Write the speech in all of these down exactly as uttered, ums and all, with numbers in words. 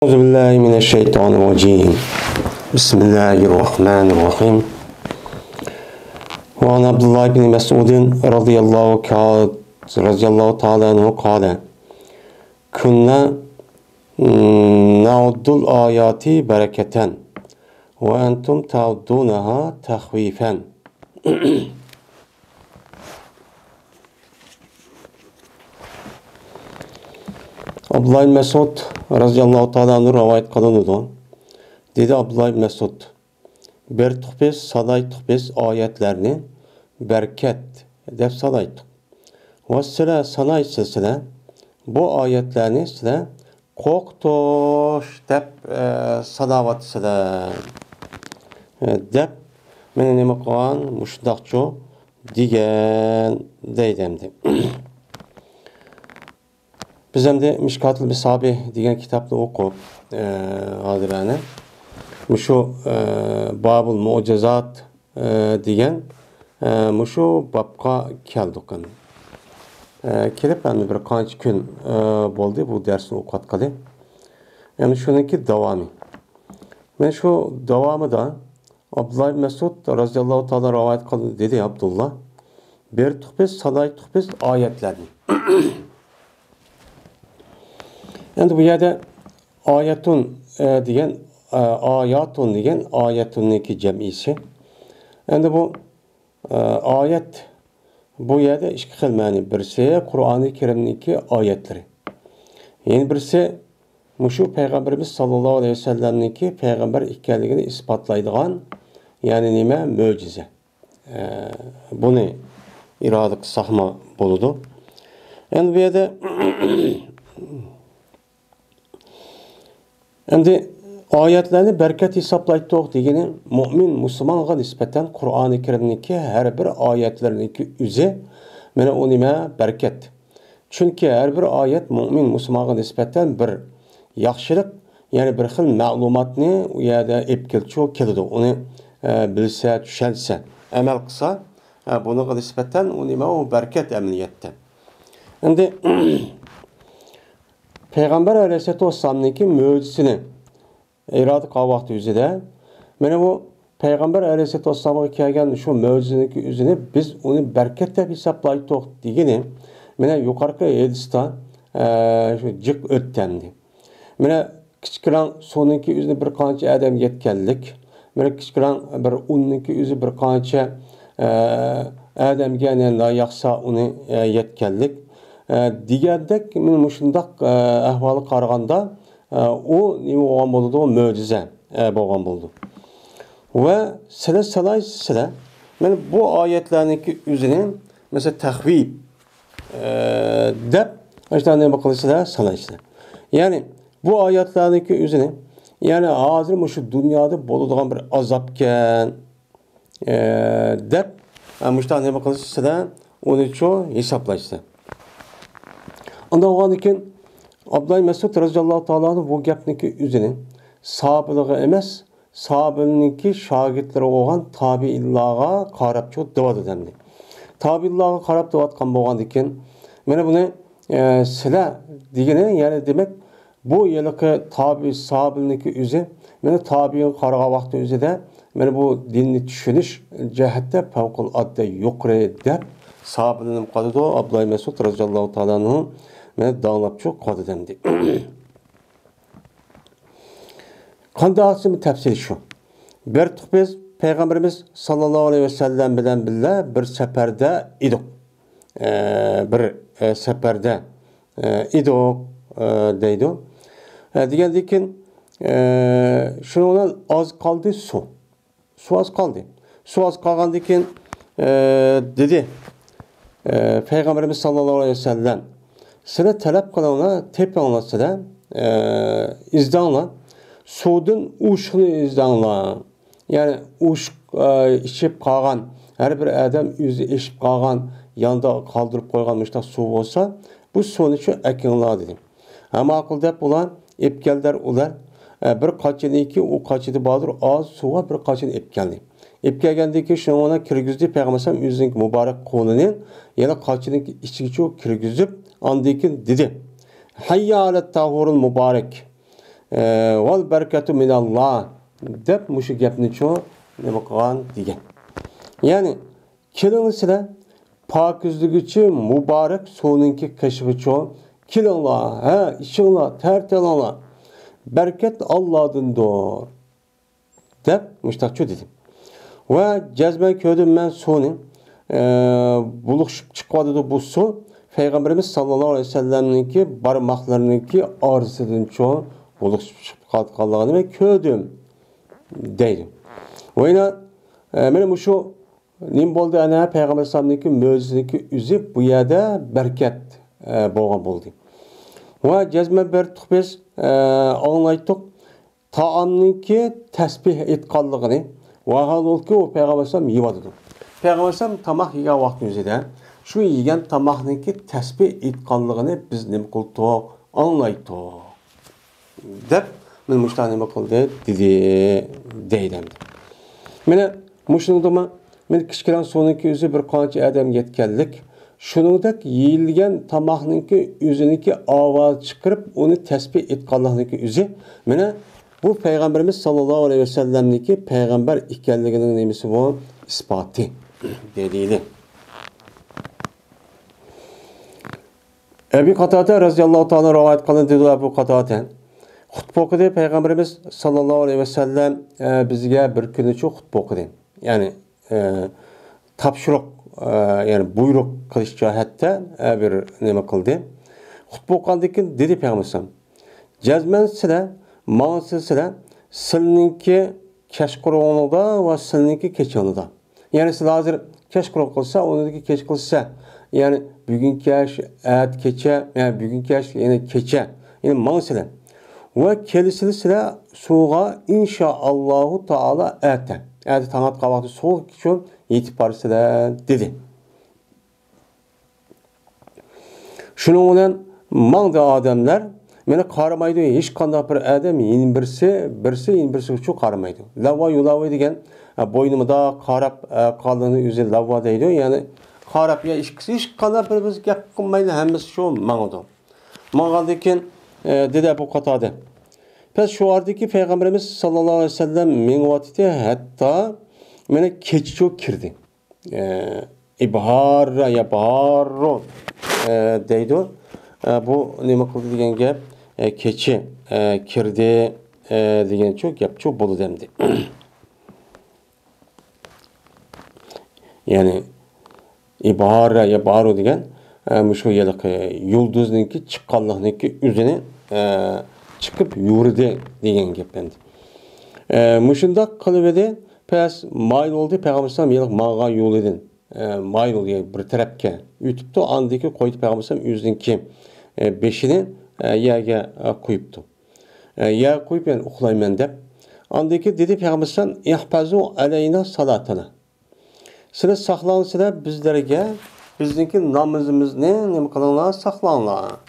أعوذ بالله من الشيطان الرجيم. بسم الله الرحمن الرحيم. وعن عبد الله بن مسعود رضي الله كا-، رضي الله تعالى عنه قال: كنا نعد الآيات بركة وأنتم تعدونها تخويفا. ئابدۇللا ئىبن مەسئۇد رەزىياللاھۇ تائالا ئەنھۇ رىۋايەت قىلىنىدۇ. دېدى ئابدۇللا ئىبن مەسئۇد: بېرىتتۇق بىز، سانايتتۇق بىز ئايەتلەرنى بەرىكەت دەپ سانايتتۇق. ۋە سىلەر سانايسىز سىلەر، بۇ ئايەتلەرنى سىلەر قورقۇتۇش دەپ، ئە، ساناۋاتىسىلەر، ئە، دەپ مېنى نېمە قىلغان، مۇشۇنداقچۇ دېگەن دەيدۇ ئەمدى. بىز ئەمدى مىشكاتۇل مىسابىھ دېگەن كىتابنى ئوقۇپ، ئە، ھازىر ئەنە مۇشۇ، ئە، بابۇل مۇئجىزات، ئە، دېگەن، ئە، مۇشۇ بابقا كەلدۇق ئەمدى. ئە، كېلىپ ئەمدى بىر قانچە كۈن، ئە، بولدى بۇ دەرسنى ئوقۇۋاتقىلى. ئەمدى شۇنىڭكى داۋامى. مەن شۇ داۋامىدا ئابدۇللا ئىبن مەسئۇد رەزىياللاھۇ تائالا رىۋايەت قىلدى، دېدى ئابدۇللا: بېرىتتۇق بىز، سانايتتۇق بىز ئايەتلەرنى. ئەمدى بۇ يەردە ئايەتۇن، ئە، دېگەن، ئە، ئاياتۇن دېگەن ئايەتۇننىڭكى جەمئىسى. ئەمدى بۇ، ئە، ئايەت، بۇ يەردە ئىككى خىل مەنى. بىرسى قۇرئانى كەرىمنىڭكى ئايەتلىرى. يەنە بىرسى مۇشۇ پەيغەمبىرىمىز ساللاللاھۇ ئەلەيھى ۋەسەللەمنىڭكى پەيغەمبەر ئىكەنلىكىنى ئىسپاتلايدىغان، يەنى نېمە؟ مۆجىزە. ئە، بۇنى ئىرادە قىلساقمۇ بولىدۇ. ئەمدى بۇ يەردە ئەمدى ئايەتلەرنى بەرىكەت ھېسابلايتتۇق دېگىنى، مۆمىن مۇسۇلمانغا نىسبەتەن قۇرئانى كەرىمنىڭكى ھەر بىر ئايەتلىرىنىڭكى ئۆزى، مانا ئۇ نېمە؟ بەرىكەت. چۈنكى ھەر بىر ئايەت مۆمىن مۇسۇلمانغا نىسبەتەن بىر ياخشىلىق، يەنى بىر خىل مەلۇماتنى ئۇ يەردە ئېلىپ كېلىدۇ، ئۇنى، ئە، بىلسە، چۈشەنسە، ئەمەل قىلسا، ئە، بۇنىڭغا نىسبەتەن ئۇ نېمە؟ ئۇ بەرىكەت ئەمەلىيەتتە. ئەمدى پەيغەمبەر ئەلەيھىسسالاتۇ ۋەسسالامنىڭكى مۆجىزىسىنى ئىرادە قىلغان ۋاقتى ئۆزىدە، مانا بۇ پەيغەمبەر ئەلەيھىسسالاتۇ ۋەسسالامغا كەلگەن شۇ مۆجىزىنىڭكى ئۆزىنى بىز ئۇنى بەرىكەت دەپ ھېسابلايتتۇق دېگىنى، مانا يۇقىرىقى ھەدىستە، ئە، شۇ جىق ئۆتتى ئەمدى. مانا كىچىككىنە سۇنىڭكى ئۆزىنى بىر قانچە ئادەمگە يەتكەنلىك، مانا كىچىككىنە بىر ئۇننىڭكى ئۆزى بىر قانچە، ئە، ئادەمگە يەنە ياقسا ئۇنى، ئە، يەتكەنلىك، ئە، دېگەندەك، مانا مۇشۇنداق، ئە، ئەھۋالغا قارىغاندا، ئە، ئۇ نېمە بولغان بولىدۇ؟ مۆجىزە، ئە، بولغان بولىدۇ. ۋە سىلەر سانايسىلەر، مانا بۇ ئايەتلەرنىڭكى ئۆزىنى، مەسىلەن، تەخۋىپ، ئە، دەپ، ئاشۇنداق نېمە قىلىسىلەر؟ سانايسىلەر. يەنى بۇ ئايەتلەرنىڭكى ئۆزىنى، يەنى ھازىر مۇشۇ دۇنيادا بولىدىغان بىر ئازابكەن، ئە، دەپ، ئە، مۇشۇنداق نېمە قىلىسىلەر؟ ئۇنىچۇ ھېسابلايسىلەر. ئۇنداق بولغاندىكىن، ئابدۇللا مەسئۇد رەزىياللاھۇ تائالا ئەنھۇ بۇ گەپنىڭكى ئۆزىنى ساھابىلەرگە ئەمەس، ساھابىلەرنىڭكى شاگىرتلىرى بولغان تابىئىنلارغا قاراپچۇ دەۋاتىدۇ ئەمدى. تابىئىنلارغا قاراپ دەۋاتقان بولغاندىكىن، مانا بۇنى، ئە، سىلەر دېگىنى، يەنى دېمەك، بۇ ھېلىقى تابىئىي ساھابىلەرنىڭكى ئۆزى، مانا تابىئىنغا قارىغان ۋاقتى ئۆزىدە، مانا بۇ دىننى چۈشىنىش جەھەتتە پەۋقۇلئاددە يۇقىرى دەپ ساھابىلەرنى قالىدۇ. ئابدۇللا مەسئۇد رەزىياللاھۇ تائالا ئەنھۇ مانا داڭلاپچۇ قالىدۇ ئەمدى. قانداق دېسەم تەپسىلى شۇ. بىر تۇق بىز پەيغەمبىرىمىز ساللاللاھۇ ئەلەيھى ۋەسەللەم بىلەن بىللە بىر سەپەردە ئىدۇق. ئە، بىر، ئە، سەپەردە، ئە، ئىدۇق، ئە، دەيدۇ. ئە، دېگەندىن كېيىن، ئە، شۇنىڭ بىلەن ئاز قالدى سۇ. سۇ ئاز قالدى. سۇ ئاز قالغاندىن كېيىن، ئە، دېدى، ئە، پەيغەمبىرىمىز ساللاللاھۇ ئەلەيھى ۋەسەللەم، سىلەر تەلەپ قىلىڭلار، تېپىڭلار سىلەر، ئە، ئىزدەڭلار. سۇدىن ئوشۇقنى ئىزدەڭلار. يەنى ئوشۇق، ئە، ئىچىپ قالغان، ھەر بىر ئادەم ئۆزى ئىچىپ قالغان، ياندا قالدۇرۇپ قويغان مۇشۇنداق سۇ بولسا، بۇ سۇنى شۇ ئەكىڭلار دېدى. ھە، ماقۇل دەپ ئۇلار ئېلىپ كەلدىلەر ئۇلار. ئە، بىر قاچىنىكى ئۇ قاچىدا باردۇر، ئاز سۇ بار، بىر قاچىنى ئېلىپ كەلدى. ئېلىپ كەلگەندىن كېيىن شۇنىڭ بىلەن كىرگۈزدى پەيغەمبەر ئەلەيھىسسالام ئۆزىنىڭ مۇبارەك قولىنى يەنە قاچىنىڭ ئىچىگىچۇ كىرگۈزۈپ، ئاندىن كېيىن دېدى، ھەييە ئەلەت تاھۇرۇل مۇبارەك. ئە، ۋەل بەرىكەتۇ مىنەللا دەپ مۇشۇ گەپنىچۇ نېمە قىلغان دېگەن. يەنى، كېلىڭلار سىلەر پاكىزلىگۈچى مۇبارەك سۇنىڭكى قېشىغىچۇ، كېلىڭلار، ھە، ئىچىڭلار، تەرىتىڭلار، بەرىكەت ئاللادىندۇر. دەپ مۇشتاقچۇ دېدى. ۋە جەزمەن كۆردۈم مەن سۇنى، ئە، بۇلۇقۇشۇپ چىقىۋاتىدۇ بۇ سۇ. پەيغەمبىرىمىز ساللاللاھۇ ئەلەيھى ۋەسەللەمنىڭكى بارماقلىرىنىڭكى ئارىسىدىنچۇ بۇلۇقۇشۇپ چىقىپ قالغانلىقىنى مەن كۆردۈم، دەيدۇ. ۋە يەنە، ئە، مانا مۇشۇ نېمە بولدى؟ ئەنە پەيغەمبەر ئەلەيھىسسالامنىڭكى مۆجىزىنىڭكى ئۆزى بۇ يەردە بەرىكەت، ئە، بولغان بولدى. ۋە جەزمەن بىر تۇق بىز، ئە، ئاڭلايتتۇق. تائامنىڭكى تەسبىھ ئېيتقانلىقىنى، ۋاھالۇكى ئۇ پەيغەمبەر ئەلەيھىسسالام يېۋاتىدۇ. پەيغەمبەر ئەلەيھىسسالام تاماق يېگەن ۋاقتىمىزدا شۇ يېگەن تاماقنىڭكى تەسبىھ ئېيتقانلىقىنى بىز نېمە قىلدۇق؟ ئاڭلايتتۇق. دەپ، مانا مۇشۇنداق نېمە قىلدى؟ دېدى، دەيدۇ ئەمدى. مانا مۇشۇنىڭدىمۇ، مانا كىچىككىنە سۇنىڭكى ئۆزى بىر قانچە ئادەمگە يەتكەنلىك، شۇنىڭدەك يېيىلگەن تاماقنىڭكى ئۆزىنىڭكى ئاۋاز چىقىرىپ، ئۇنى تەسبىھ ئېيتقانلىقنىڭكى ئۆزى، مانا بۇ پەيغەمبىرىمىز ساللاللاھۇ ئەلەيھى ۋەسەللەمنىڭكى پەيغەمبەر ئىكەنلىكىنىڭ نېمىسى بۇ؟ ئىسپاتى، دېدى. ئەبى قاتادە رەزىياللاھۇ تائالا رىۋايەت قىلىندى، دېدى ئەبۇ قاتادە. خۇتبە ئوقۇدى پەيغەمبىرىمىز ساللاللاھۇ ئەلەيھى ۋەسەللەم، ئە، بىزگە بىر كۈنىچۇ خۇتبە ئوقۇدى. يەنى، ئە، تاپشۇرۇق، ئە، يەنى بۇيرۇق قىلىش جەھەتتە، ئە، بىر نېمە قىلدى. خۇتبە ئوقۇغاندىن كېيىن دېدى پەيغەمبىرىمىز، جەزمەن سىلەر، ماڭا سىلەر، سىلەرنىڭكى كەچقۇرۇنىڭدا ۋە سىلەرنىڭكى كېچىڭلاردا. يەنى سىلەر ھازىر كەچقۇرۇن قىلسا، ئۇنىڭدىكى كەچ قىلسا، يەنى بۈگۈن كەچ، ئەتە كېچە، يەنى بۈگۈن كەچ، يەنى كېچە، يەنى ماڭسىلەر. ۋە كېلىسىلەر سىلەر سۇغا، ئىنشائاللاھۇ تائالا، ئەتە. ئەتە تاڭ ئاتقان ۋاقتى سۇغا شۇ يېتىپ بارىسىلەر، دېدى. شۇنىڭ بىلەن ماڭدى ئادەملەر، مېنى قارىمايدۇ، ھېچقانداق بىر ئادەم يېنى بىرسى، بىرسى يېنى بىرسىگىچۇ قارىمايدۇ. لاۋۋا يۇلاۋى دېگەن، ئە، بوينى مۇنداق قاراپ، ئە، قالغىنى ئۆزى لاۋۋا دەيدۇ. يەنى قاراپ، يا ئىككىسى ھېچقانداق بىر بىز گەپ قىلمايلى، ھەممىسى شۇ ماڭىدۇ. ماڭغاندىن كېيىن، ئە، دېدى ئەبۇ قاتادە. پەس شۇ ئارىدىكى پەيغەمبىرىمىز ساللاللاھۇ ئەلەيھى ۋەسەللەم مېڭىۋاتىدۇ، ھەتتا مېنى كېچىچۇ كىردى. ئە، ئىبھاررا يەبھاررۇ، ئە، دەيدۇ. ئە، بۇ نېمە قىلدى دېگەن گەپ؟ ئە، كېچە، ئە، كىردى، ئە، دېگەنچۇ گەپچۇ بولىدۇ ئەمدى. يەنى، ئىبھاررا يەبھاررۇ دېگەن، ئە، مۇشۇ ھېلىقى يۇلدۇزنىڭكى چىققانلىقنىڭكى ئۆزىنى، ئە، چىقىپ يۈردى دېگەن گەپ ئەمدى. ئە، مۇشۇنداق قىلىۋىدى، پەس مايىل بولدى، پەيغەمبەر ئەلەيھىسسالام ھېلىقى ماڭغان يولىدىن، ئە، مايىل بولدى، بىر تەرەپكە ئۆتۈپتۇ، ئاندىن كېيىن قويدى پەيغەمبەر ئەلەيھىسسالام ئۆزىنىڭكى، ئە، بېشىنى، ئە، يەرگە، ئە، قويۇپتۇ. ئە، يەرگە قويۇپ، يەنە ئۇخلايمەن دەپ. ئاندىن كېيىن دېدى پەيغەمبەر ئەلەيھىسسالام، ئىھپەزۇ ئەلەينا سالاتانا. سىلەر ساقلاڭ، سىلەر بىزلەرگە، بىزنىڭكى نامىزىمىزنى نېمە قىلىڭلار، ساقلاڭلار.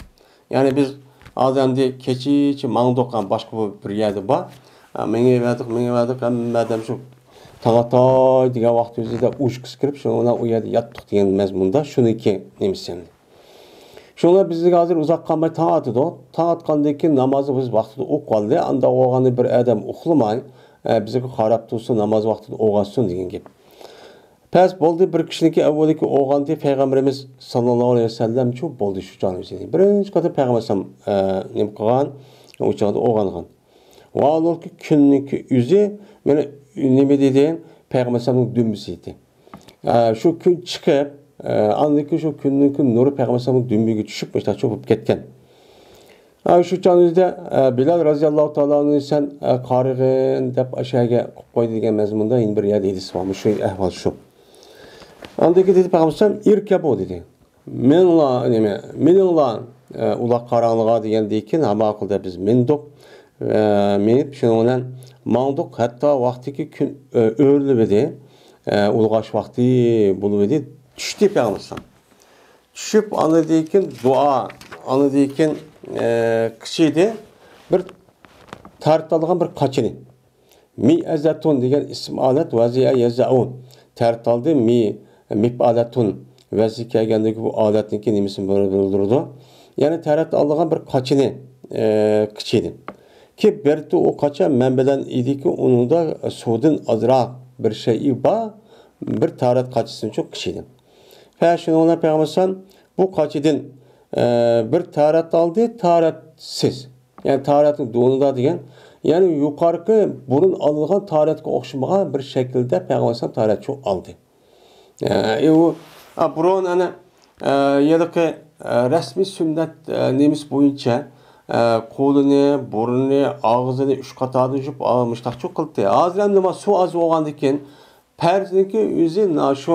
يەنى بىز ھازىر ئەمدى كېچىچە ماڭدۇق، ھەم باشقا بۇ بىر يەردە بار. ھە، مېڭىۋەردۇق، مېڭىۋەردۇق، ھەممە ئادەم شۇ تاڭ ئاتاي دېگەن ۋاقىت ئۆزىدە ئۇچقۇسى كىرىپ، شۇنىڭ بىلەن ئۇ يەردە ياتتۇق دېگەن مەزمۇندا شۇنىڭكى نېمىسى ئەمدى. شۇڭا بىزگە ھازىر ئۇزاق قالماي تاڭ ئاتىدۇ. تاڭ ئاتقاندىن كېيىن نامازنى بىز ۋاقتىدا ئوقۇۋالدى. ئانداق بولغاندا بىر ئادەم ئۇخلىماي، ئە، بىزگە قاراپ تۇرسۇن، ناماز ۋاقتىدا ئوقۇسۇن دېگەن گەپ. پەس بولدى، بىر كىشىنىڭكى ئەۋۋىلىكى ئوغاندى پەيغەمبىرىمىز ساللاللاھۇ ئەلەيھى ۋەسەللەمچۇ بولدى شۇ چاغنىڭ ئۆزىدە. بىرىنچى قېتىم پەيغەمبەر ئەلەيھىسسالام، ئە، نېمە قىلغان؟ ئۇ چاغدا ئوغانغان. ۋاھالۇكى كۈننىڭكى ئۆزى، مانا، نېمە دېدى؟ پەيغەمبەر ئەلەيھىسسالامنىڭ دۈمبىسى ئىدى. ئە، شۇ كۈن چىقىپ، ئە، ئاندىن كېيىن شۇ كۈننىڭكى نۇرى پەيغەمبەر ئەلەيھىسسالامنىڭ دۈمبىگە چۈشۈپ، مۇشۇنداق چوپۇپ كەتكەن. ئە، شۇ چاغ ئۆزىدە، ئە، بىلال رازىياللاھۇ تائالا ئەنھۇ سەن، ئە، قارىغىن دەپ ئاشۇ يەرگە قويۇپ قويدى دېگەن مەزمۇندا يەنە بىر يەردە ھەدىس بار، مۇشۇ ئەھۋال شۇ. ئاندىن كېيىن دېدى پەيغەمبەر ئەلەيھىسسالام، ئىركەبۇ دېدى. مېڭىڭلار، نېمە، مېنىڭلار، ئە، ئۇلاغ قاراڭلىغا دېگەندىن كېيىن، ھە، ماقۇل دەپ بىز مىندۇق. ئە، مىنىپ شۇنىڭ بىلەن ماڭدۇق. ھەتتا ۋاقتىكى كۈن، ئە، ئۆرلىۋىدى. ئە، ئۇلغاش ۋاقتى بولۇۋىدى. چۈشتى پەيغەمبەر ئەلەيھىسسالام. چۈشۈپ، ئاندىن كېيىن دۇئا، ئاندىن كېيىن، ئە، قىچىدى. بىر تارتىلغان بىر قاچىنى. مىئەزەتۇن دېگەن ئىسىم ئالەت، ۋەزىئە يەزەئۇ. تەرەت ئالدى، مى، مىپئالەتۇن. ۋەزىگە كەلگەندىكى بۇ ئالەتنىڭكى نېمىسىنى بىلدۈرىدۇ. يەنى تەرەت ئالىدىغان بىر قاچىنى، ئە، قىچىدى. كېلىپ بەردى، ئۇ قاچا مەن بىلەن ئىدىكى، ئۇنىڭدا سۇدىن ئازراق بىر شەيئى بار، بىر تاھارەت قاچىسىنى شۇ قىچىدى. ھە، شۇنىڭ بىلەن پەيغەمبەر ئەلەيھىسسالام بۇ قاچىدىن، ئە، بىر تاھارەت ئالدى، تاھارەتسىز. يەنى تاھارەتنىڭ دۇنىدا دېگەن، يەنى يۇقارقى بۇرۇن ئالىنغان تاھارەتكە ئوخشىمىغان بىر شەكىلدە پەيغەمبەر ئەلەيھىسسالام تاھارەت شۇ ئالدى. ئە، ئۇ، ئا، بۇرۇن ئەنە، ئە، ھېلىقى، ئە، رەسمىي سۈننەت، ئە، نېمىسى بويىچە، ئە، قولىنى، بۇرنىنى، ئاغزىنى ئۈچ قاتاردا يۇيۇپ، ئا، مۇشتاقچۇ قىلدى. ھازىر ئەمدى مانا سۇ ئاز بولغاندىكىن، پەرزنىڭكى ئۆزى، نا-، شۇ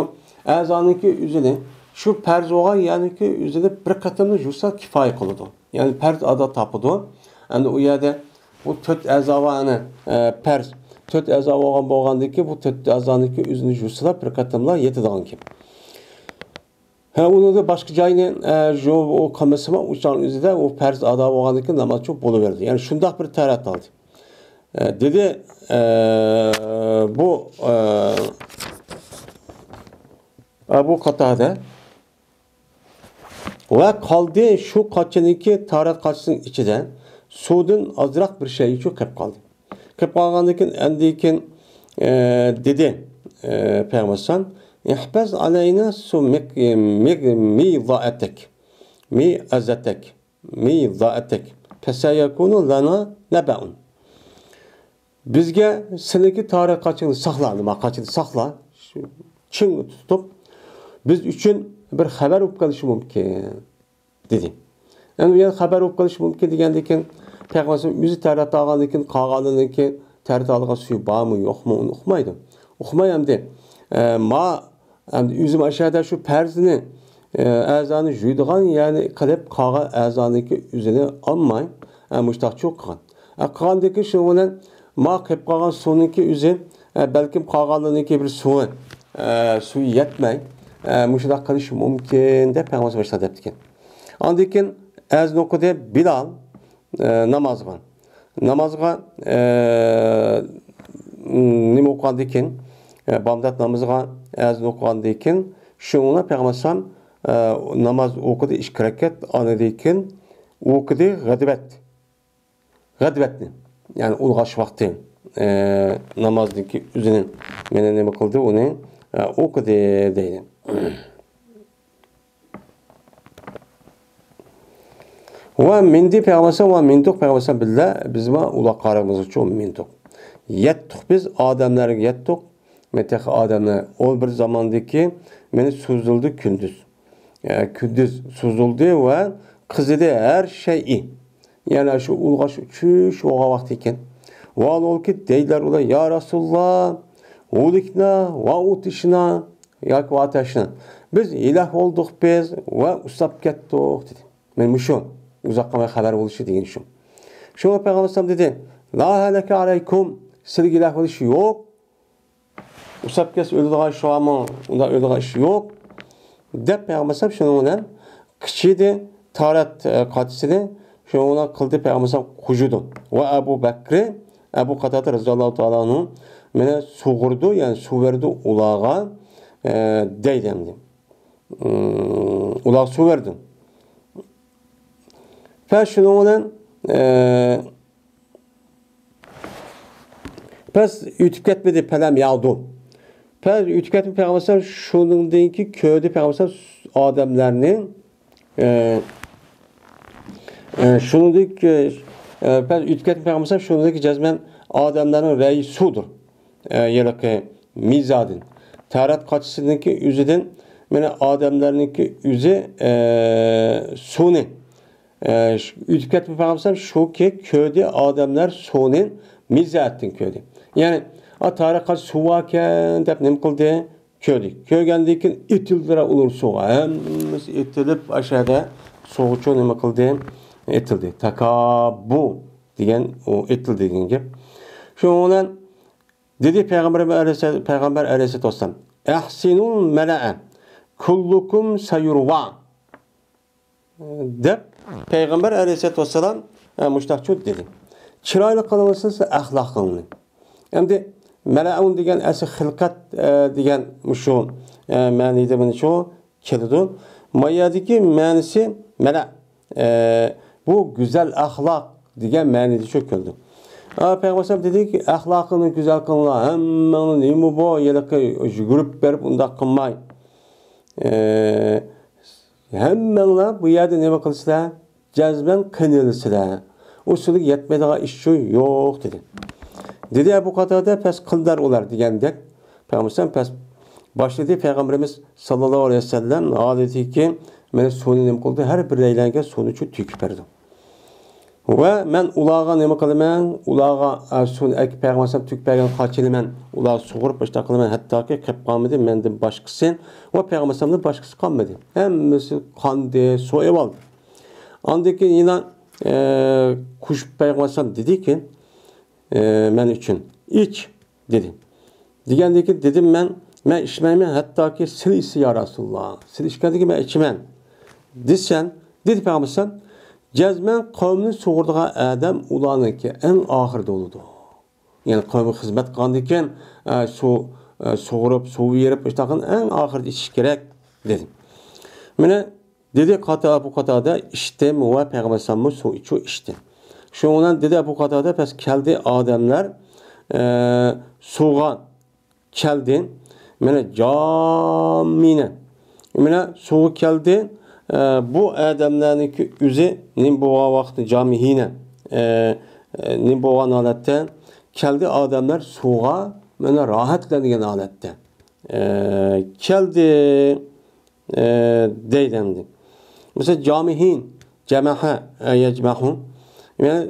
ئەزانىڭكى ئۆزىنى، شۇ پەرز بولغان يەرنىڭكى ئۆزىنى بىر قېتىملا يۇسا كىپايە قىلىدۇ. يەنى پەرز ئادا تاپىدۇ. ئەمدى ئۇ يەردە بۇ تۆت ئەزا بار، ئەنە، ئە، پەرز. تۆت ئەزا بولغان، بولغاندىكى بۇ تۆت ئەزانىڭكى ئۆزىنى يۇسىلا بىر قېتىملا يېتىدىغان گەپ. ھە، ئۇنىڭدا باشقا جاينى، ئە، يۇ-، ئۇ قىلمىسىمۇ، ئۇ چاغنىڭ ئۆزىدە ئۇ پەرز ئادا بولغاندىكى ناماز شۇ بولۇۋېرىدۇ. يەنى شۇنداق بىر تاھارەت ئالدى. ئە، دېدى، ئە، بۇ، ئە، ئەبۇ قاتادە. ۋە قالدى شۇ قاچىنىڭكى تاھارەت قاچىسىنىڭ ئىچىدە سۇدىن ئازراق بىر شەيئى شۇ قېلىپ قالدى. قېلىپ قالغاندىن كېيىن، ئاندىن كېيىن، ئە، دېدى، ئە، پەيغەمبەر ئەلەيھىسسالام، «ئىھفەز ئەلەينا سۇ مىق-، مىق-، مىزائەتەك، مىئەزەتەك، مىزائەتەك، فەسەيەكۇنۇ لەنا نەبەئۇن.» بىزگە سېنىڭكى تاھارەت قاچىڭنى ساقلا، نېمە قاچىنى ساقلا، شۇ چىڭ تۇتۇپ، بىز ئۈچۈن بىر خەۋەر بولۇپ قېلىشى مۇمكىن، دېدى. ئەمدى يەنە خەۋەر بولۇپ قېلىشى مۇمكىن دېگەندىن كېيىن، پەيغەمبەر ئۆزى تاھارەت ئالغاندىن كېيىن، قالغانلىرىنىڭكى تاھارەت ئالغان سۈيى بارمۇ، يوقمۇ، ئۇنى ئۇقمايدۇ. ئۇقماي ئەمدى، ئە، ما ئەمدى ئۆزىمۇ ئاشۇ يەردە شۇ پەرزنى، ئە، ئەزانى يۇيىدىغان يەرنى قىلىپ، قالغان ئەزانىڭكى ئۆزىنى ئالماي، ئە، مۇشتاقچۇ قىلغان. ئە، قىلغاندىن كېيىن شۇنىڭ بىلەن ما قېلىپ قالغان سۇنىڭكى ئۆزى، ئە، بەلكىم قالغانلىرىنىڭكى بىر سۇۋى، ئە، سۈيى يەتمەي، ئە، مۇشۇنداق قىلىشى مۇمكىن دەپ پەيغەمبەر باشتا دەپتىكەن. ئاندىن كېيىن ئەزان ئوقۇدى بىلال، ئە، نامازغا. نامازغا، ئە، نېمە ئوقۇغاندىن كېيىن، ئە، بامدات نامىزىغا ئەزان ئوقۇغاندىن كېيىن، شۇنىڭغا پەيغەمبەر ئەلەيھىسسالام، ئە، ناماز ئوقۇدى ئىككى رەكەت، ئاندىن كېيىن ئوقۇدى غەدۋەت. غەدۋەتنى، يەنى ئۇلغاش ۋاقتى، ئە، نامازنىڭكى ئۆزىنى مانا نېمە قىلدى، ئۇنى، ئە، ئوقۇدى دەيدۇ. ۋە مىندى پەيغەمبەر ۋە مىندۇق پەيغەمبەر بىللە بىز ما ئۇلاقلىرىمىزغىچە مىندۇق. يەتتۇق بىز، ئادەملەرگە يەتتۇق. مەن تېخى ئادەملەر، ئۇ بىر زاماندىكى مانا سوزۇلدى كۈندۈز. ئە، كۈندۈز سوزۇلدى ۋە قىزىدى ھەر شەيئى. يەنى شۇ ئۇلغاش چۈش بولغان ۋاقتى ئىكەن. ۋاھالبۇكى دەيدىلەر ئۇلار، يا رەسۇلاللا، ھۇلىكنا ۋە ئۇتىشنا ياكى ۋە ئاتەشنا. بىز ھالاك بولدۇق بىز ۋە ئۇسساپ كەتتۇق دېدى. مانا مۇشۇ ئۇزاق قالماي خەۋەر بولۇشى دېگەن شۇ. شۇڭا پەيغەمبەر ئەلەيھىسسالام دېدى، لا ھەلەكە ئەلەيكۇم، سىلەرگە ھالاك بولۇش يوق. ئۇسساپ كەتسە ئۆلىدىغان ئىش بارمۇ؟ ئۇنداق ئۆلىدىغان ئىش يوق، دەپ پەيغەمبەر ئەلەيھىسسالام شۇنىڭ بىلەن قىچىدى، تاھارەت، ئە، قاچىسىنى شۇنىڭ بىلەن قىلدى، پەيغەمبەر ئەلەيھىسسالام قۇيۇدى. ۋە ئەبۇ بەكرى، ئەبۇ قاتادە رەزىياللاھۇ تائالا ئەنھۇ مانا سۇغۇردى، يەنى سۇ بەردى ئۇلارغا، ئە، دەيدۇ ئەمدى. ئۇلارغا سۇ بەردى. پەس شۇنىڭ بىلەن، ئە، پەس ئۆتۈپ كەتمىدى، پەلەم ياغدۇ. پەس ئۆتۈپ كەتمىدى، پەيغەمبەر ئەلەيھىسسالام شۇنىڭدىن كېيىن كۆردى، پەيغەمبەر ئەلەيھىسسالام ئادەملەرنى، ئە، ئە، شۇنىڭدىن كېيىن، ئە، پەس ئۆتۈپ كەتمىدى، پەيغەمبەر ئەلەيھىسسالام شۇنىڭدىكى جەزمەن ئادەملەرنىڭ رەيى سۇدۇر. ئە، ھېلىقى مىزادىن. تاھارەت قاچىسىنىڭكى ئۆزىدىن، مانا ئادەملەرنىڭكى ئۆزى، ئە، سۇنى ئە، شۇ، ئۆتۈپ كەتمىدى پەيغەمبەر شۇكى كۆردى، ئادەملەر سۇنى مىزاتتىن كۆردى. يەنى، ئا، تاھارەت قاچىسى سۇ باركەن دەپ نېمە قىلدى؟ كۆردى. كۆرگەندىن كېيىن ئېتىلدى ئۇلار سۇغا. ھەممىسى ئېتىلىپ، ئاشۇ يەردە سۇغىچۇ نېمە قىلدى؟ ئېتىلدى. تاكاببۇ دېگەن ئۇ ئېتىلدى دېگەن گەپ. شۇنىڭ بىلەن دېدى پەيغەمبەر ئەلەيھىسسالام، پەيغەمبەر ئەلەيھىسسالاتۇ ۋەسسالام، ئەھسىنۇل مەلەئە، كۇللۇكۇم سەيۇرۋا. دەپ پەيغەمبەر ئەلەيھىسسالاتۇ ۋەسسالام، ئە، مۇشتاقچۇ دېدى. چىرايلىق قىلىۋالسىڭىز ئەخلاقىڭنى. ئەمدى مەلئۇن دېگەن ئەسلى خىلقەت، ئە، دېگەن مۇشۇ، ئە، مەنىدە مانا شۇ كېلىدۇ. ما يەردىكى مەنىسى مەلە، ئە، بۇ گۈزەل ئەخلاق دېگەن مەنىدە شۇ كېلىدۇ. ھە، پەيغەمبەر ئەلەيھىسسالام دېدىكى، ئەخلاقىڭنى گۈزەل قىلىڭلار، ھەممەڭلار نېمە بۇ، ھېلىقى يۈگۈرۈپ بېرىپ ئۇنداق قىلماي. ئە، ھەممەڭلار بۇ يەردە نېمە قىلىسىلەر؟ جەزمەن قىينىلىسىلەر. ئۇسۇلىغا يەتمەيدىغان ئىش شۇ يوق، دېدى. دېدى ئەبۇ قاتادە، پەس قىلدىلار ئۇلار دېگەندەك. پەيغەمبەر پەس باشلىدى. پەيغەمبىرىمىز ساللاللاھۇ ئەلەيھى ۋەسەللەم ھالىتىكى مانا سۇنى نېمە قىلدى؟ ھەر بىرەيلەنگە سۇنى شۇ تۆكۈپ بەردى. ۋە مەن ئۇلارغا نېمە قىلىمەن؟ ئۇلارغا، ئە، سۇنى ئەكىپ پەيغەمبەر ئەلەيھىسسالام تۆكۈپ بەرگەن قاچىلىمەن. ئۇلارغا سۇغۇرۇپ ئىشتاق قىلىمەن. ھەتتاكى قېلىپ قالمىدى مەندىن باشقىسى ۋە پەيغەمبەر ئەلەيھىسسالامدىن باشقىسى قالمىدى. ھەممىسى قاندى، سۇ ئېۋالدى. ئاندىن كېيىن يەنە، ئە، قوشۇپ پەيغەمبەر ئەلەيھىسسالام دېدىكى، ئە، مەن ئۈچۈن ئىچ. دېدى. دېگەندىن كېيىن دېدىم مەن، مەن ئىچمەيمەن، ھەتتاكى سىلى ئىچسە يا رەسۇلاللا، سىلى ئىچكەندىن كېيىن مەن ئىچىمەن دېسەم، دېدى پەيغەمبەر ئەلەيھىسسالام، جەزمەن قەۋمىنى سۇغۇرىدىغان ئادەم ئۇلارنىڭكى ئەڭ ئاخىرىدا بولىدۇ. يەنى قەۋمىگە خىزمەت قىلغاندىن كېيىن، ئە، سۇ، ئە، سۇغۇرۇپ، سۇ بېرىپ، ئىشتاقىنى ئەڭ ئاخىرىدا ئىچىش كېرەك دېدى. مانا دېدى قاتا-، ئەبۇ قاتادە، ئىچتىم ۋە پەيغەمبەر ئەلەيھىسسالاممۇ سۇ ئىچۈ ئىچتى. شۇنىڭ بىلەن دېدى ئەبۇ قاتادە، پەس كەلدى ئادەملەر، ئە، سۇغا كەلدى. مانا جامىنە. مانا سۇغا كەلدى. ئە، بۇ ئادەملەرنىڭكى ئۆزى نېمە بولغان ۋاقىتتا جامىھىنە، ئە، ئە، نېمە بولغان ھالەتتە كەلدى ئادەملەر سۇغا، مانا راھەتلەنگەن ھالەتتە. ئە، كەلدى، ئە، دەيدۇ ئەمدى. مىسال، جامىھىن، جەمەھە، ئە، يەجمەھۇ. يەنى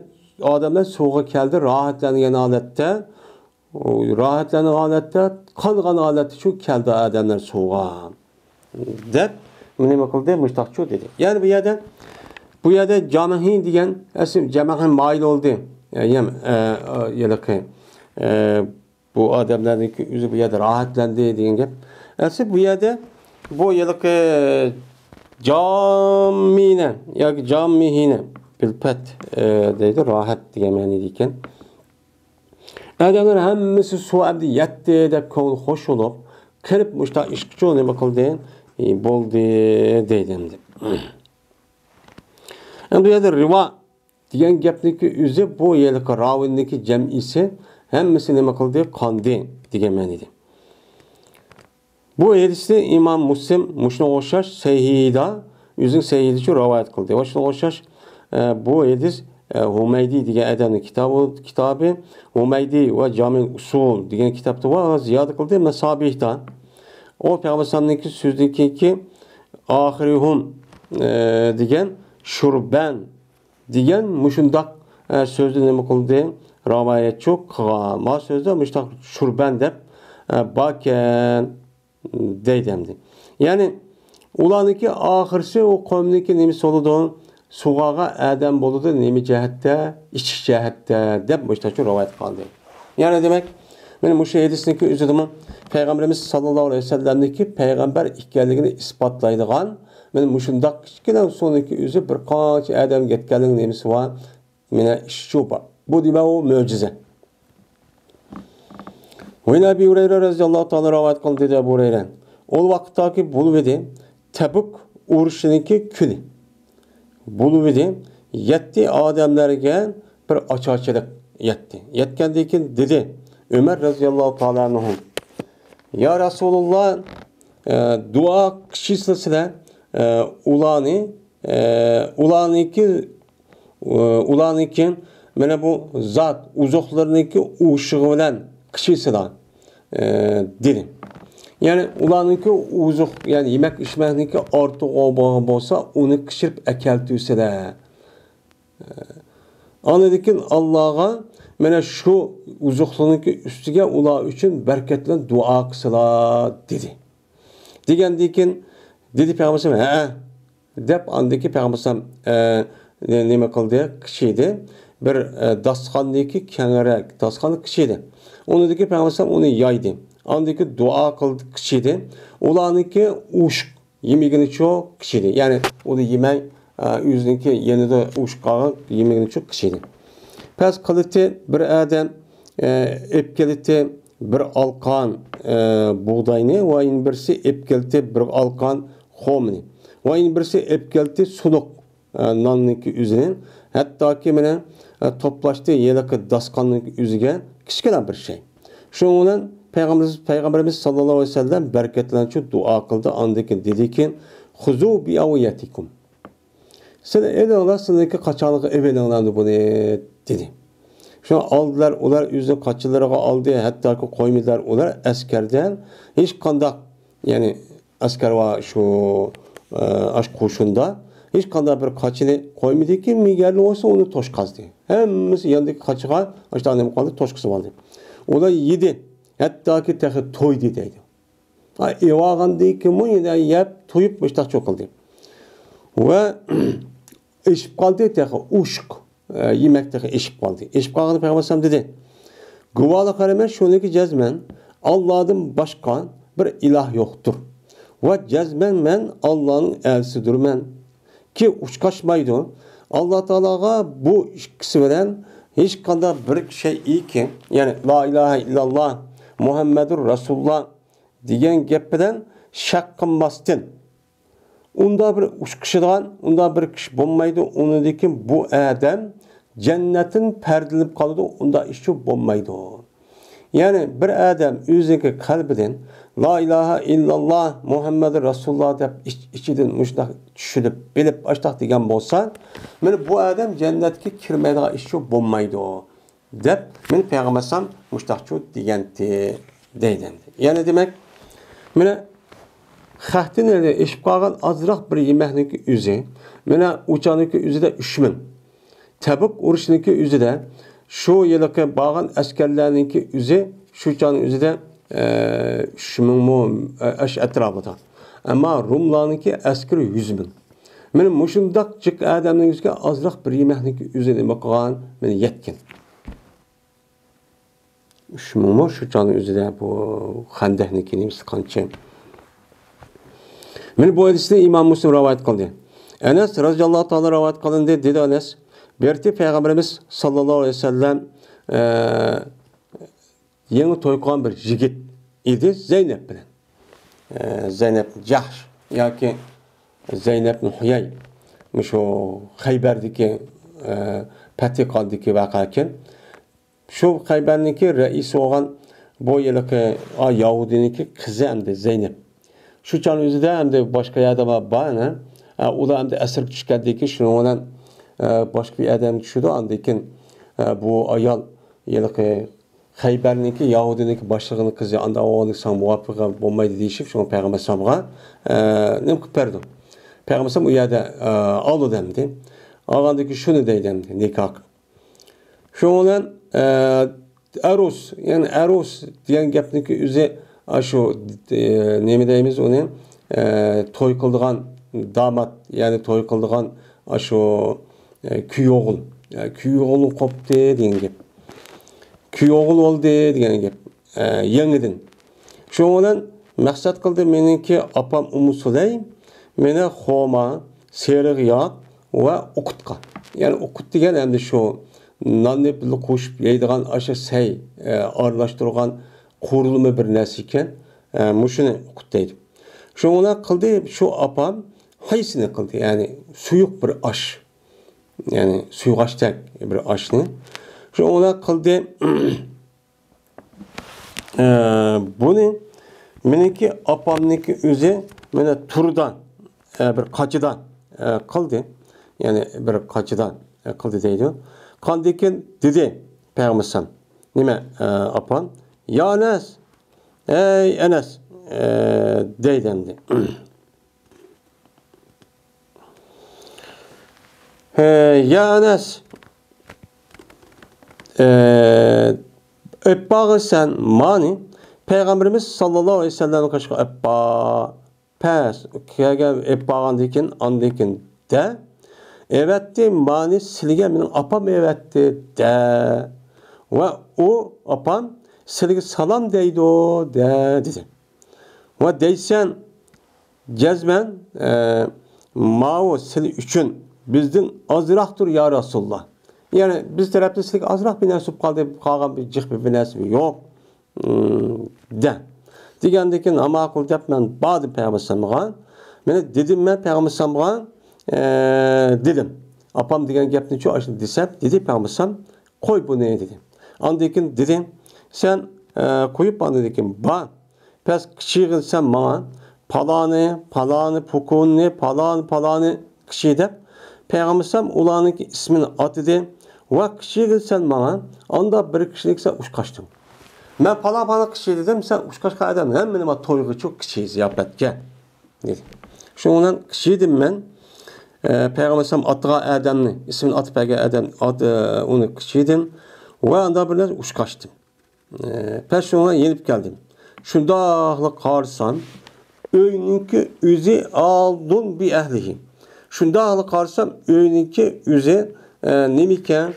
ئادەملەر سۇغا كەلدى، راھەتلەنگەن ھالەتتە، ئۇ راھەتلەنگەن ھالەتتە، قانغان ھالەتتە شۇ كەلدى ئادەملەر سۇغا. دەپ، نېمە قىلدى؟ مۇشتاقچۇ دېدى. يەنى بۇ يەردە، بۇ يەردە جامىھىن دېگەن ئەسلى جەمەھە مايىل بولدى. ئە، يەم، ئە، ئە، يەنى، ئە، بۇ ئادەملەرنىڭكى ئۆزى بۇ يەردە راھەتلەندى دېگەن گەپ. ئەسلى بۇ يەردە بۇ ھېلىقى جامىنە ياكى جامىھىنە بىلپەت، ئە، دەيدۇ، راھەت دېگەن مەنىدە ئىكەن. ئادەملەر ھەممىسى سۇ ئەمدى يەتتى دەپ كۆڭلى خوش بولۇپ، قېلىپ مۇشتا ئىشقىچۇ نېمە قىلدى؟ ئى، بولدى دەيدۇ ئەمدى. ئەمدى بۇ يەردە رىۋا دېگەن گەپنىڭكى ئۆزى بۇ ھېلىقى راۋىنىڭكى جەمئىسى ھەممىسى نېمە قىلدى؟ قاندى دېگەن مەنىدە. بۇ ھەدىسنى ئىمام مۇسلىم مۇشۇنىڭغا ئوخشاش سەھىھىدا، ئۆزىنىڭ سەھىھىدىچۇ رىۋايەت قىلدى. ۋە شۇنىڭغا ئوخشاش، ئە، بۇ ھەدىس، ئە، ھۇمەيدى دېگەن ئادەمنىڭ كىتابى، كىتابى ھۇمەيدى ۋە جامىل ئۇسۇل دېگەن كىتابتا ۋە زىيادە قىلدى مەسابىھدا. ئۇ پەيغەمبەر ئەلەيھىسسالامنىڭكى سۆزىدىن كېيىنكى ئاخىرىھۇم، ئە، دېگەن شۇربەن دېگەن مۇشۇنداق، ئە، سۆزنى نېمە قىلدى؟ رىۋايەتچۇ قىلغان. ما سۆزدە مۇشۇنداق شۇربەن دەپ، ئە، باركەن دەيدۇ ئەمدى. يەنى ئۇلارنىڭكى ئاخىرسى ئۇ قەۋمنىڭكى نېمىسى بولىدۇ؟ سۇغارغان ئادەم بولىدۇ. نېمە جەھەتتە؟ ئىچىش جەھەتتە دەپ مۇشۇنداقچۇ رىۋايەت قىلدى. يەنى دېمەك، مانا مۇشۇ ھەدىسنىڭكى ئۆزىدىمۇ پەيغەمبىرىمىز ساللاللاھۇ ئەلەيھى ۋەسەللەمنىڭكى پەيغەمبەر ئىكەنلىكىنى ئىسپاتلايدىغان، مانا مۇشۇنداق كىچىككىنە سۇنىڭكى ئۆزى بىر قانچە ئادەمگە يەتكەنلىكىنىڭ نېمىسى بار؟ مانا ئىشچۇ بار. بۇ دېمەك ئۇ مۆجىزە. ۋەن ئەبى ھۇرەيرە رەزىياللاھۇ تائالا رىۋايەت قىلدى دېدى ئەبۇ ھۇرەيرە. ئۇ ۋاقىتتاكى بولۇۋىدى تەبۇك ئۇرۇشىنىڭكى كۈنى. بولۇۋىدى، يەتتى ئادەملەرگە بىر ئاچارچىلىق يەتتى. يەتكەندىن كېيىن دېدى ئۆمەر رەزىياللاھۇ تائالا ئەنھۇ، يا رەسۇلاللا، ئە، دۇئا قىلىشىسىلەر، ئە، ئۇلارنى، ئە، ئۇلارنىڭكى، ئە، ئۇلارنىڭكى مانا بۇ زات، ئوزۇقلىرىنىڭكى ئوشۇقى بىلەن قىلىشىسىلەر. ئە، دېدى. يەنى ئۇلارنىڭكى ئوزۇق، يەنى يېمەك ئىچمەكنىڭكى ئارتۇقى بولغان بولسا، ئۇنى قىچىرىپ ئەكەلتۈرسىلە. ئاندىن كېيىن ئاللاغا مانا شۇ ئوزۇقلۇقنىڭكى ئۈستىگە ئۇلار ئۈچۈن بەرىكەت بىلەن دۇئا قىلسىلا، دېدى. دېگەندىن كېيىن دېدى پەيغەمبەر ھەئە، دەپ، ئاندىكى پەيغەمبەر ئەلەيھىسسالام، ئە، نېمە قىلدى؟ قىچىدى. بىر، ئە، داستىخاندىكى كەڭرەك داستىخاندا قىچىدى. ئۇنىڭدىكى پەيغەمبەر ئەلەيھىسسالام ئۇنى يايدى. ئاندىكى دۇئا قىلدى، قىچىدى. ئۇلارنىڭكى ئوشۇق يېمىگىنىچۇ قىچىدى. يەنى ئۇنى يېمەي، ئە، ئۆزىنىڭكى يېنىدا ئوشۇق قالغان يېمىگىنىچۇ قىچىدى. پەس قىلىتى بىر ئادەم، ئە، ئېلىپ كېلىتى بىر ئالقان، ئە، بۇغداينى، ۋە يەنە بىرسى ئېلىپ كېلىتى بىر ئالقان خۇمنى، ۋە يەنە بىرسى ئېلىپ كېلىتى سۇنۇق، ئە، ناننىڭكى ئۆزىنى، ھەتتاكى مانا، ئە، توپلاشتى ھېلىقى داستىخاننىڭ ئۆزىگە، كىچىككىنە بىر شەي. شۇنىڭ بىلەن پەيغەمبىرىمىز، پەيغەمبىرىمىز ساللاللاھۇ ئەلەيھى ۋەسەللەم بەرىكەتلەنچۇ دۇئا قىلدى. ئاندىن كېيىن دېدىكى، خۇزۇ بىئەۋىيەتىكۇم. سىلەر ئېلىڭلار، سىلەرنىڭكى قاچاڭلارغا ئېلىۋېلىڭلار بۇنى، دېدى. شۇڭا ئالدىلار، ئۇلار ئۆزىنىڭ قاچىلىرىغا ئالدى، ھەتتاكى قويمىدىلار. ئۇلار ئەسكەردە ھېچقانداق، يەنى ئەسكەر ۋە شۇ، ئە، ئاش قوشۇندا ھېچقانداق بىر قاچىنى قويمىدىكى، مىگەرنى بولسا ئۇنى توشقازدى. ھەممىسى ياندىكى قاچىغا ئاشتاق نېمە قىلدى، توشقىزىۋالدى. ئۇلار يېدى، ھەتتاكى تېخى تويدى دەيدۇ. ھا، ئېۋالغاندىن كېيىنمۇ يەنە يەپ تويۇپ مۇشتاق چوقۇلدى. ۋە ئېشىپ قالدى تېخى ئوشۇق، ئە، يېمەك تېخى ئېشىپ قالدى. ئېشىپ قالغاندا پەيغەمبەر ئەلەيھىسسالام دېدى، گۇۋاھلىق بېرىمەن شۇنىڭكى جەزمەن ئاللادىن باشقا بىر ئىلاھ يوقتۇر. ۋە جەزمەن مەن ئاللانىڭ ئەلچىسىدۇرمەن. كى ئۇچقاشمايدۇ. ئاللا تائالاغا بۇ ئىككىسى بىلەن ھېچقانداق بىر شەيئىكى، يەنى لا ئىلاھە ئىللاللا، مۇھەممەدۇر رەسۇلۇللا دېگەن گەپ بىلەن شەك قىلماستىن، ئۇنداق بىر ئۇچقىشىدىغان، ئۇنداق بىر كىشى بولمايدۇ. ئۇنىڭدىن كېيىن بۇ ئادەم جەننەتتىن پەردىلىنىپ قالىدۇ. ئۇنداق ئىش بولمايدۇ. يەنى بىر ئادەم ئۆزىنىڭكى قەلبىدىن لا ئىلاھە ئىللاللا مۇھەممەدۇر رەسۇلۇللا دەپ ئىچ-، ئىچىدىن مۇشۇنداق چۈشىنىپ بىلىپ ئاشتاق دېگەن بولسا، مانا بۇ ئادەم جەننەتكە كىرمەيدىغان ئىش بولمايدۇ دەپ، مانا پەيغەمبەر ئەلەيھىسسالام مۇشتاقچۇ دېگەنتى دەيدۇ. يەنى دېمەك، مانا خەقتىن ئېلى ئېشىپ قالغان ئازراق بىر يېمەكنىڭكى ئۆزى، مانا ئۇ چاغنىڭكى ئۆزىدە ئۈچ مىڭ. تەبۇك ئۇرۇشىنىڭكى ئۆزىدە، شۇ يىلقى بارغان ئەسكەرلەرنىڭكى ئۆزى، شۇ چاغنىڭ ئۆزىدە، ئە، ئۈچ مىڭمۇ، ئە، ئەش ئەتراپىدا. ئەمما روملارنىڭكى ئەسكىرى يۈز مىڭ. مانا مۇشۇنداق جىق ئادەمنىڭ ئۆزىگە ئازراق بىر يېمەكنىڭكى ئۆزى نېمە قىلغان؟ مانا يەتكەن. ئۈچ مىڭمۇ شۇ چاغنىڭ ئۆزىدە بۇ خەندەكنىڭكى نېمىسى قانچە؟ مانا بۇ ھەدىسنى ئىمام مۇسلىم رىۋايەت قىلدى. ئەنەس رازىياللاھۇ تائالا رىۋايەت قىلىندى، دېدى ئەنەس، بىر قېتى پەيغەمبىرىمىز ساللاللاھۇ ئەلەيھى ۋەسەللەم، ئە، يېڭى توي قىلغان بىر يىگىت ئىدى زەينەپ بىلەن. ئە، زەينەپ جەھش ياكى زەينەپ ھۇيەي، مۇشۇ خەيبەردىكى، ئە، پەتھى قالدىكى ۋەقەكەن. شۇ خەيبەرنىڭكى رەئىسى بولغان بۇ ھېلىقى، ئا، يەھۇدىينىڭكى قىزى ئەمدى زەينەپ. شۇ چاغنىڭ ئۆزىدە ئەمدى باشقا يەردە بار، بار، ئەنە. ئە، ئۇلار ئەمدى ئەسىرگە چۈشكەندىن كېيىن شۇنىڭ بىلەن، ئە، باشقا بىر ئادەمگە چۈشىدۇ. ئاندىن كېيىن، ئە، بۇ ئايال ھېلىقى خەيبەرنىڭكى، يەھۇدىينىڭكى باشلىقىنىڭ قىزى، ئانداق بولغاندىكىن ساڭا مۇۋاپىق بولمايدۇ دېيىشىپ، شۇڭا پەيغەمبەر ئەلەيھىسسالامغا، ئە، نېمە قىلىپ بەردى؟ پەيغەمبەر ئەلەيھىسسالام ئۇ يەردە، ئە، ئالىدۇ ئەمدى. ئالغاندىن كېيىن شۇنى دەيدۇ ئەمدى، نىكاھ قىلىپ. شۇنىڭ بىلەن، ئە، ئەروس، يەنى ئەروس دېگەن گەپنىڭكى ئۆزى، ئاشۇ، ئە، نېمە دەيمىز ئۇنى، ئە، توي قىلىدىغان دامات، يەنى توي قىلىدىغان ئاشۇ، ئە، كۈيئوغۇل. ئە، كۈيئوغۇل قوپتى دېگەن گەپ. كۈيئوغۇل بولدى دېگەن گەپ. ئە، يېڭىدىن. شۇنىڭ بىلەن مەقسەت قىلدى مېنىڭكى ئاپام ئۇممۇ سۇلەيم مېنى خورما، سېرىق ياغ ۋە ئوقۇتقا. يەنى ئوقۇت دېگەن ئەمدى شۇ ناننى بىللە قوشۇپ يەيدىغان ئاشۇ سەي، ئە، ئارىلاشتۇرغان قۇرۇلما بىر نەرسە ئىكەن. ئە، مۇشۇنى ئوقۇت دەيدۇ. شۇنىڭ بىلەن قىلدى شۇ ئاپام ھەيسىنى قىلدى. يەنى سۇيۇق بىر ئاش. يەنى سۇيغاچتەك بىر ئاشنى. شۇنىڭ بىلەن قىلدى. ئە، بۇنى مېنىڭكى ئاپامنىڭكى ئۆزى مانا تۇردا، ئە، بىر قاچىدا، ئە، قىلدى. يەنى بىر قاچىدا، ئە، قىلدى دەيدۇ. قاندىكىن دېدى پەيغەمبەر ئەلەيھىسسالام. نېمە، ئە، ئاپام؟ يا ئەنەس، ئەي ئەنەس، ئە، دەيدۇ ئەمدى. ھە، يا ئەنەس، ئە، ئېلىپ بارغىن سەن مانى پەيغەمبىرىمىز ساللاللاھۇ ئەلەيھى ۋەسەللەمنىڭ قېشىغا ئېلىپ بار. پەس، كەلگەن ئېلىپ بارغاندىن كېيىن، ئاندىن كېيىن دە، ئەۋەتتى مانى سىلىگە مېنىڭ ئاپام ئەۋەتتى دە. ۋە ئۇ ئاپام سىلىگە سالام دەيدۇ دە، دېدى. ۋە دەيسەن، جەزمەن، ئە، ماۋۇ سىلى ئۈچۈن بىزدىن ئازراقتۇر يا رەسۇلۇللا. يەنى بىز تەرەپتىن سىلىگە ئازراق بىر نەرسە بولۇپ قالدى، قالغان بىر جىق بىر، بىر نەرسە يوق. ئىم، دە. دېگەندىن كېيىن، ھە ماقۇل دەپ مەن باردىم پەيغەمبەر ئەلەيھىسسالامغا. مانا دېدىم مەن پەيغەمبەر ئەلەيھىسسالامغا، ئە، دېدىم. ئاپام دېگەن گەپنىچۇ ئاشۇنداق دېسەم، دېدى پەيغەمبەر ئەلەيھىسسالام، قوي بۇنى دېدى. ئاندىن كېيىن دېدى، سەن، ئە، قويۇپ ئاندىن كېيىن بار، پەس قىچىغىن سەن ماڭا، پالانى، پالانى، پۇكۇننى، پالانى، پالانى قىچى دەپ، پەيغەمبەر ئەلەيھىسسالام ئۇلارنىڭكى ئىسمىنى ئاتىدى ۋە قىچىغىن سەن ماڭا، ئاندا بىر كىشىنى سەن ئۇچقاشتىڭ. مەن پالان، پالان قىچى دېدىم، سەن ئۇچقاشقان ئادەم ھەممىنى مانا تويغىچۇ قىچى زىياپەتكە. دېدى. شۇنىڭ بىلەن قىچى دېدىم مەن، ئە، پەيغەمبەر ئەلەيھىسسالام ئاتىغان ئادەمنى، ئىسمىنى ئاتىپ بەرگەن ئادەم، ئات-، ئە، ئۇنى قىچى دېدىم ۋە ئاندا بىر نەرسە ئۇچقاشتىم. ئە، پەس شۇنىڭ بىلەن يېنىپ كەلدىم. شۇنداقلا قارىسام، ئۆينىڭكى ئۆزى ئالدۇن بى ئەھلىھى. شۇنداقلا قارىسام، ئۆينىڭكى ئۆزى، ئە، نېمىكەن؟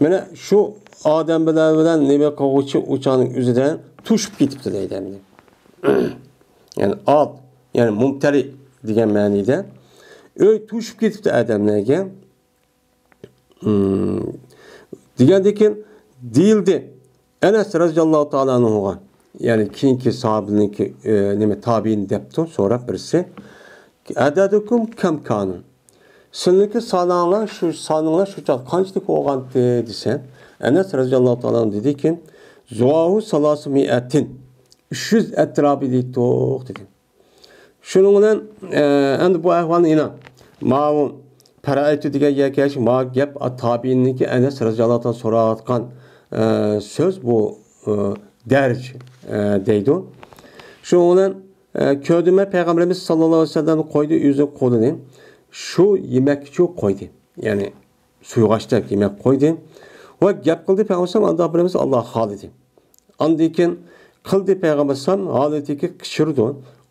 مانا شۇ ئادەم بىلەن، بىلەن نېمە قىلغۇچى ئۇچانىڭ ئۆزىدە توشۇپ كېتىپتۇ دەيدۇ ئەمدى. يەنى ئات، يەنى مۇمتەلىئ دېگەن مەنىدە. ئۆي توشۇپ كېتىپتۇ ئادەملەرگە. ھىم. دېگەندىن كېيىن دېيىلدى. ئەنەس رەزىياللاھۇ تائالا ئەنھۇغا، يەنى كېيىنكى ساھابىنىڭكى، ئى، نېمە، تابىئىن دەپتۇ، سوراپ بىرسى. ئەدەدۇكۇم كەم كانۇن. سىلىنىڭكى سانىڭلار شۇ، سانىڭلار شۇ چاغ قانچىلىك بولغانتى دېسە، ئەنەس رەزىياللاھۇ تائالا ئەنھۇ دېدىكى، زۇۋاھۇ سالاسۇ مىئەتىن. ئۈچ يۈز ئەتراپىدا ئىدۇق دېدى. شۇنىڭ بىلەن، ئە، ئەمدى بۇ ئەھۋالنى يەنە ماۋۇ پەرەئەيتۇ دېگەن يەرگە كەلسەك، ماۋۇ گەپ تابىئىننىڭكى ئەنەس رەزىياللاھۇ تائالا سوراۋاتقان، ئە، سۆز بۇ، ئە، دەرج، ئە، دەيدۇ. شۇنىڭ بىلەن، ئە، كۆردۈم مەن پەيغەمبىرىمىز ساللاللاھۇ ئەلەيھى ۋەسەللەمنى قويدى، ئۆزىنىڭ قولىنى شۇ يېمەككىچۇ قويدى. يەنى سۇيغاچتەك يېمەك قويدى. ۋە گەپ قىلدى پەيغەمبەر ئەلەيھىسسالام، ئاندا بىرىمىز ئاللا خالىدى. ئاندىن كېيىن قىلدى پەيغەمبەر ئەلەيھىسسالام ھالىتىگە قىچىرىدۇ.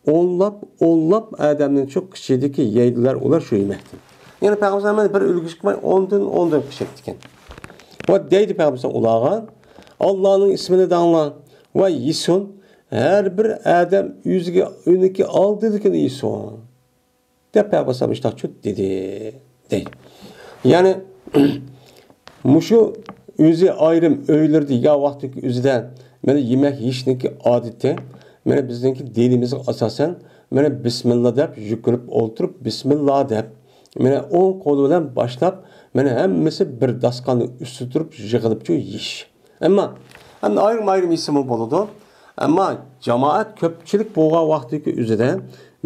ئونلاپ، ئونلاپ ئادەمنىڭ شۇ قىچىدىكى يەيدىلەر ئۇلار شۇ يېمەكتىن. يەنى پەيغەمبەر ئەلەيھىسسالام بىر ئۈلگە چىقماي ئوندىن، ئوندىن قىچىرىپتىكەن. ۋە دەيدۇ پەيغەمبەر ئەلەيھىسسالام ئۇلارغا، ئاللانىڭ ئىسمىنى دەڭلار ۋە يېسۇن. ھەر بىر ئادەم ئۆزىگە ئۆنىكى ئالدىدىكىنى يېسۇن. دەپ پەيغەمبەر ئەلەيھىسسالام مۇشۇنداق دېدى، دەيدۇ. يەنى، مۇشۇ ئۆزى ئايرىم ئۆيلىرىدە يېگەن ۋاقتىدىكى ئۆزىدە، مانا يېمەك يېيىشنىڭكى ئادىتى، مانا بىزنىڭكى دىنىمىزغا ئاساسەن، مانا بىسمىللا دەپ يۈگۈرۈپ ئولتۇرۇپ، بىسمىللا دەپ، مانا ئوڭ قولى بىلەن باشلاپ، مانا ھەممىسى بىر داستىخاننىڭ ئۈستىدە تۇرۇپ يىغىلىپچۇ يېيىش. ئەمما، ئەمدى ئايرىم-ئايرىم يېسىمۇ بولىدۇ. ئەمما جامائەت كۆپچىلىك بولغان ۋاقتىدىكى ئۆزىدە،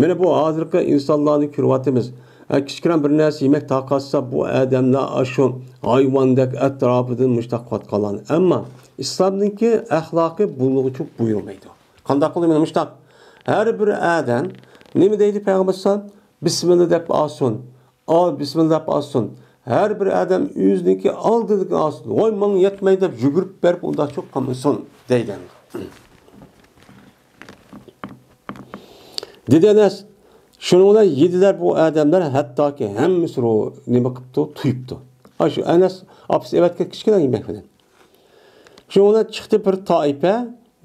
مانا بۇ ھازىرقى ئىنسانلارنى كۆرۈۋاتىمىز. ئە، كىچىككىنە بىر نەرسە يېمەك تاقاتسا، بۇ ئادەملەر ئاشۇ ھايۋاندەك ئەتراپىدىن مۇشۇنداق قىلىۋاتقانلارنى. ئەمما ئىسلامنىڭكى ئەخلاقى بۇنىڭغىچۇ بۇيرۇمايدۇ. قانداق قىلدى مانا مۇشۇنداق؟ ھەر بىر ئادەم نېمە دەيدۇ پەيغەمبەر ئەلەيھىسسالام؟ بىسمىللا دەپ ئالسۇن. ئال، بىسمىللا دەپ ئالسۇن. ھەر بىر ئادەم ئۆزىنىڭكى ئالدىدىكىنى ئالسۇن. ۋاي، ماڭا يەتمەي دەپ يۈگۈرۈپ بېرىپ ئۇنداقچۇ قىلمىسۇن، دەيدۇ. دېدى ئەنەس، شۇنىڭ بىلەن يېدىلەر بۇ ئادەملەر، ھەتتاكى ھەممىسى رو-، نېمە قىپتۇ، تويۇپتۇ. ئاشۇ ئەنەس ئاپىسى ئەۋەتكەن كىچىككىنە يېمەك بىلەن. شۇنىڭ بىلەن چىقتى بىر تائىپە،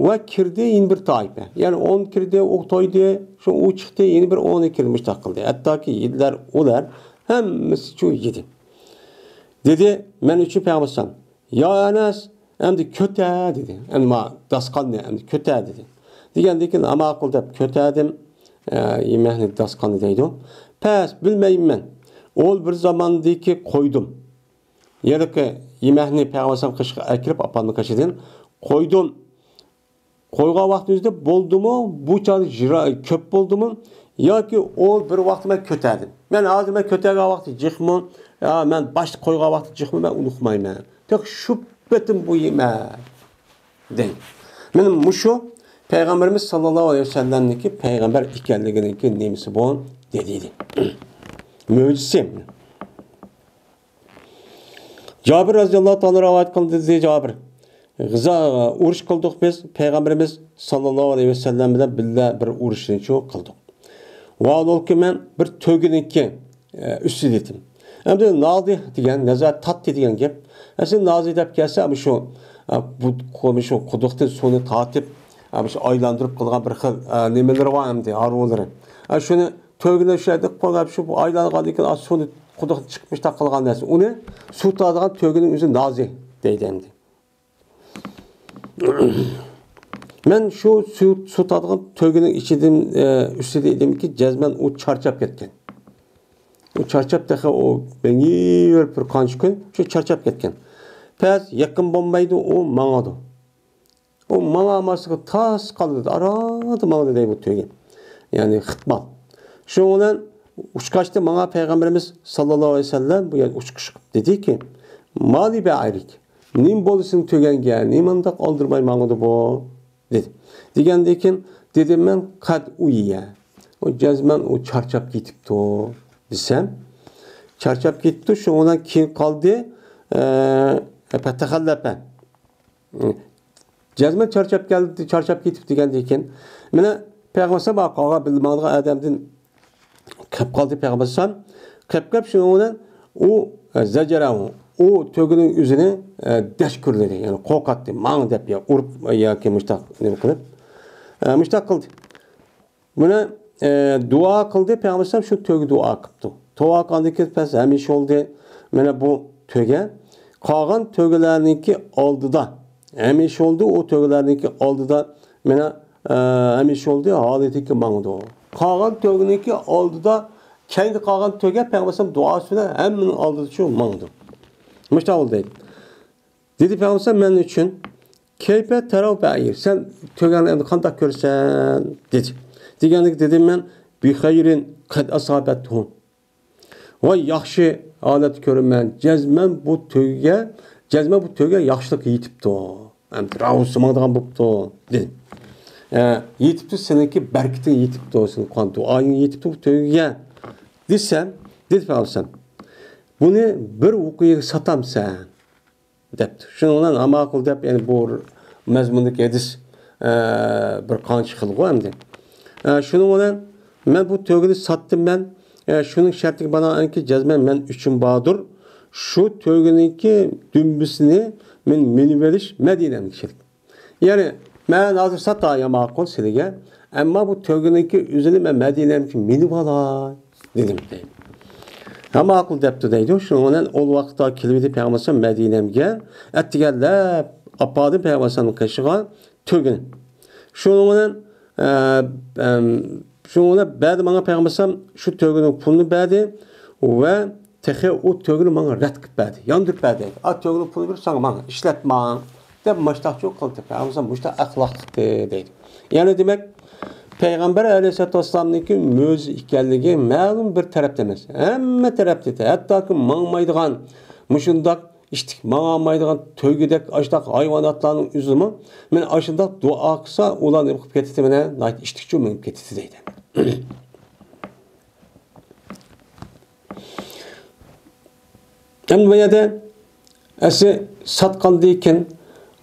ۋە كىردى يەنە بىر تائىپە. يەنى ئون كىردى، ئۇ تويدى، شۇ ئۇ چىقتى، يەنە بىر ئونى كىردى، مۇشۇنداق قىلدى. ھەتتاكى يېدىلەر ئۇلار، ھەممىسىچۇ يېدى. دېدى، مەن ئۈچۈن پەيغەمبەر ئەلەيھىسسالام، يا ئەنەس، ئەمدى كۆتەر، دېدى. ئەمدى ما داستىخاننى ئەمدى كۆتەر، دېدى. دېگەندىن كېيىن، ھە، ماقۇل دەپ كۆتەردىم، ئە، يېمەكنى، داستىخاننى دەيدۇ. پەس، بىلمەيمەن. ئول بىر زاماندىكى قويدۇم. ھېلىقى يېمەكنى پەيغەمبەر ئەلەيھىسسالام قېشىغا ئەكىرىپ، ئاپامنىڭ قېشىدىن قويدۇم. قويغان ۋاقتىمىزدا بولدىمۇ؟ بۇ چاغدا جىرا-، كۆپ بولدىمۇ؟ ياكى ئۇ بىر ۋاقتى مەن كۆتەردىم. مەن ھازىر مەن كۆتەرگەن ۋاقتى جىقمۇ؟ يا مەن باشتا قويغان ۋاقتى جىقمۇ؟ مەن ئۇنتۇمايمەن. تېخى شۇ پېتىم بۇ يېمەك دەيدۇ. مانا مۇشۇ پەيغەمبىرىمىز ساللاللاھۇ ئەلەيھى ۋەسەللەمنىڭكى پەيغەمبەر ئىكەنلىكىنىڭكى نېمىسى بۇ؟ دېدى. مۆجىزىسى. جابىر رەزىياللاھۇ تائالا رىۋايەت قىلدى، دېدى جابىر. غىزا، ئۇرۇش قىلدۇق بىز، پەيغەمبىرىمىز ساللاللاھۇ ئەلەيھى ۋەسەللەم بىلەن بىللە بىر ئۇرۇشنى شۇ قىلدۇق. ۋاھالەنكى مەن بىر تۆگىنىڭكى، ئە، ئۈستىدە ئىدىم. ئەمدى نازى دېگەن، نەزەر تارتتى دېگەن گەپ. ئەسلى نازى دەپ كەلسە، مۇشۇ، ئە، بۇ، مۇشۇ قۇدۇقتىن سۇنى تارتىپ، ئە، مۇشۇ ئايلاندۇرۇپ قىلغان بىر خىل، ئە، نېمىلىرى بار ئەمدى، ھارۋىلىرى. ئە، شۇنى تۆگىنى شۇ يەردە قويۇپ، شۇ ئايلانغاندىن كېيىن، ئا، سۇنى قۇدۇقتىن چىقىپ مۇشۇنداق قىلغان نەرسە. ئۇنى سۇ تارتىدىغان تۆگىنىڭ ئۆزى نازى دەيدۇ ئەمدى. مەن شۇ سۇ، سۇ تارتىدىغان تۆگىنىڭ ئىچىدىن، ئە، ئۈستىدە ئىدىمكى، جەزمەن ئۇ چارچاپ كەتكەن. ئۇ چارچاپ تېخى ئۇ مېڭىۋېرىپ بىر قانچە كۈن، شۇ چارچاپ كەتكەن. پەس يېقىن بولمايدۇ، ئۇ ماڭىدۇ. ئۇ ماڭالماسلىقى تاس قالدى، ئارادا ماڭدى دەي بۇ تۆگە. يەنى خىتمال. شۇنىڭ بىلەن ئۇچقاچتا ماڭا پەيغەمبىرىمىز ساللاللاھۇ ئەلەيھى ۋەسەللەم بۇ يەردە ئۇچقۇچ قىلىپ دېدىكى، «ما لي بەئىرىك؟ نېمە بولدى سېنىڭ تۆگەڭگە؟ نېمانداق ئالدىرىماي ماڭىدۇ بۇ؟» دېدى. دېگەندىن كېيىن دېدىم مەن، «قەد ئۇييە.» ئۇ جەزمەن ئۇ چارچاپ كېتىپتۇ دېسەم، چارچاپ كېتىپتۇ، شۇنىڭ بىلەن كېيىن قالدى، ئە، پەتەخەللەپە. جەزمەن چارچاپ كەلدى، چارچاپ كېتىپ دېگەندىن كېيىن، مانا پەيغەمبەر ئەلەيھىسسالام قالغان بىللە ماڭىدىغان ئادەمدىن قېپ قالدى پەيغەمبەر ئەلەيھىسسالام. قېپ قېپ شۇنىڭ بىلەن ئۇ، ئە، زەجەرەھۇ، ئۇ تۆگىنىڭ ئۆزىنى، ئە، دەشكۈرلىدى، يەنى قورقاتتى، ماڭ دەپ يا ئۇرۇپ ياكى مۇشتاق نېمە قىلىپ، ئە، مۇشتاق قىلدى. مانا، ئە، دۇئا قىلدى، پەيغەمبەر ئەلەيھىسسالام شۇ تۆگە دۇئا قىپتۇ. دۇئا قىلغاندىن كېيىن پەس ھەمىشە بولدى. مانا بۇ تۆگە قالغان تۆگىلەرنىڭكى ئالدىدا، ھەمىشە بولدى ئۇ تۆگىلەرنىڭكى ئالدىدا، مانا، ئە، ھەمىشە بولدى ھالىتىگە ماڭىدۇ. قالغان تۆگىنىڭكى ئالدىدا، كەينىدە قالغان تۆگە پەيغەمبەر ئەلەيھىسسالام دۇئاسى بىلەن ھەممىنىڭ ئالدىدا شۇ ماڭىدۇ. مۇشۇنداق بولدى دەيدۇ. دېدى پەيغەمبەر مەن ئۈچۈن، «كەيپە تەرەۋ بەئىر، سەن تۆگەڭنى ئەمدى قانداق كۆرىسەن؟» دېدى. دېگەندىكىن دېدىم مەن، «بىخەيرىن قەد ئاسابەتھۇ.» ۋاي ياخشى ھالەتتە كۆرىمەن، جەزمەن بۇ تۆگە، جەزمەن بۇ تۆگە ياخشىلىققا يېتىپتۇ. ئەمدى راۋۇسى ماڭىدىغان بوپتۇ، دېدىم. ئە، يېتىپتۇ، سېنىڭكى بەرىكىتىڭ يېتىپتۇ، سېنىڭ قىلغان دۇئايىڭ يېتىپتۇ بۇ تۆگىگە، دېسەم، دېدى پەيغەمبەر، «بۇنى بىر ۋۇقىيەگە ساتامسەن؟» دەپتۇ. شۇنىڭ بىلەن ھە ماقۇل دەپ، يەنى بۇ مەزمۇندىكى ھەدىس، ئە، بىر قانچە خىلغۇ ئەمدى. ئە، شۇنىڭ بىلەن مەن بۇ تۆگىنى ساتتىم مەن. ئە، شۇنىڭ شەرتىگە بىنائەنكى جەزمەن مەن ئۈچۈن باردۇر. شۇ تۆگىنىڭكى دۈمبىسىنى مەن مىنىۋېلىش مەدىنەمگە كېرەك. يەنى، مەن ھازىر ساتاي، ھە ماقۇل سىلىگە. ئەمما بۇ تۆگىنىڭكى ئۆزىنى مەن مەدىنەمگە مىنىۋالاي، دېدىم، دەيدۇ. ھە ماقۇل دەپتۇ، دەيدۇ. شۇنىڭ بىلەن ئۇ ۋاقىتتا كېلىۋىدى پەيغەمبەر مەدىنەمگە. ئەتىگەنلەپ ئاپاردىم پەيغەمبەرنىڭ قېشىغا تۆگىنى. شۇنىڭ بىلەن، ئە، ئەم، شۇنىڭ بىلەن بەردى ماڭا پەيغەمبەر شۇ تۆگىنىڭ پۇلىنى بەردى ۋە تېخى ئۇ تۆگىنى ماڭا رەت قىلىپ بەردى، ياندۇرۇپ بەردى. «ئا، تۆگىنىڭ پۇلىنى بېرىپ ساڭا ماڭ، ئىشلەتمەڭ» دەپ مۇشتاقچۇ قىلدى. پەيغەمبەر مۇشتاق ئەخلاقلىقتى دەيدۇ. يەنى دېمەك، پەيغەمبەر ئەلەيھىسسالاتۇ ۋەسسالامنىڭكى مۆجىزە ئىكەنلىكى مەلۇم بىر تەرەپتە ئەمەس، ھەممە تەرەپتە. ھەتتاكى ماڭمايدىغان، مۇشۇنداق ئىتتىك ماڭالمايدىغان تۆگىدەك ئاشۇنداق ھايۋاناتلارنىڭ ئۆزىمۇ مانا ئاشۇنداق دۇئا قىلسا، ئۇلار نېمە قىلىپ كېتىدۇ، مانا ناھايىتى ئىتتىكچۇ مېڭىپ كېتىدۇ دەيدۇ. ئەمدى بۇ يەردە ئەسلى ساتقاندىن كېيىن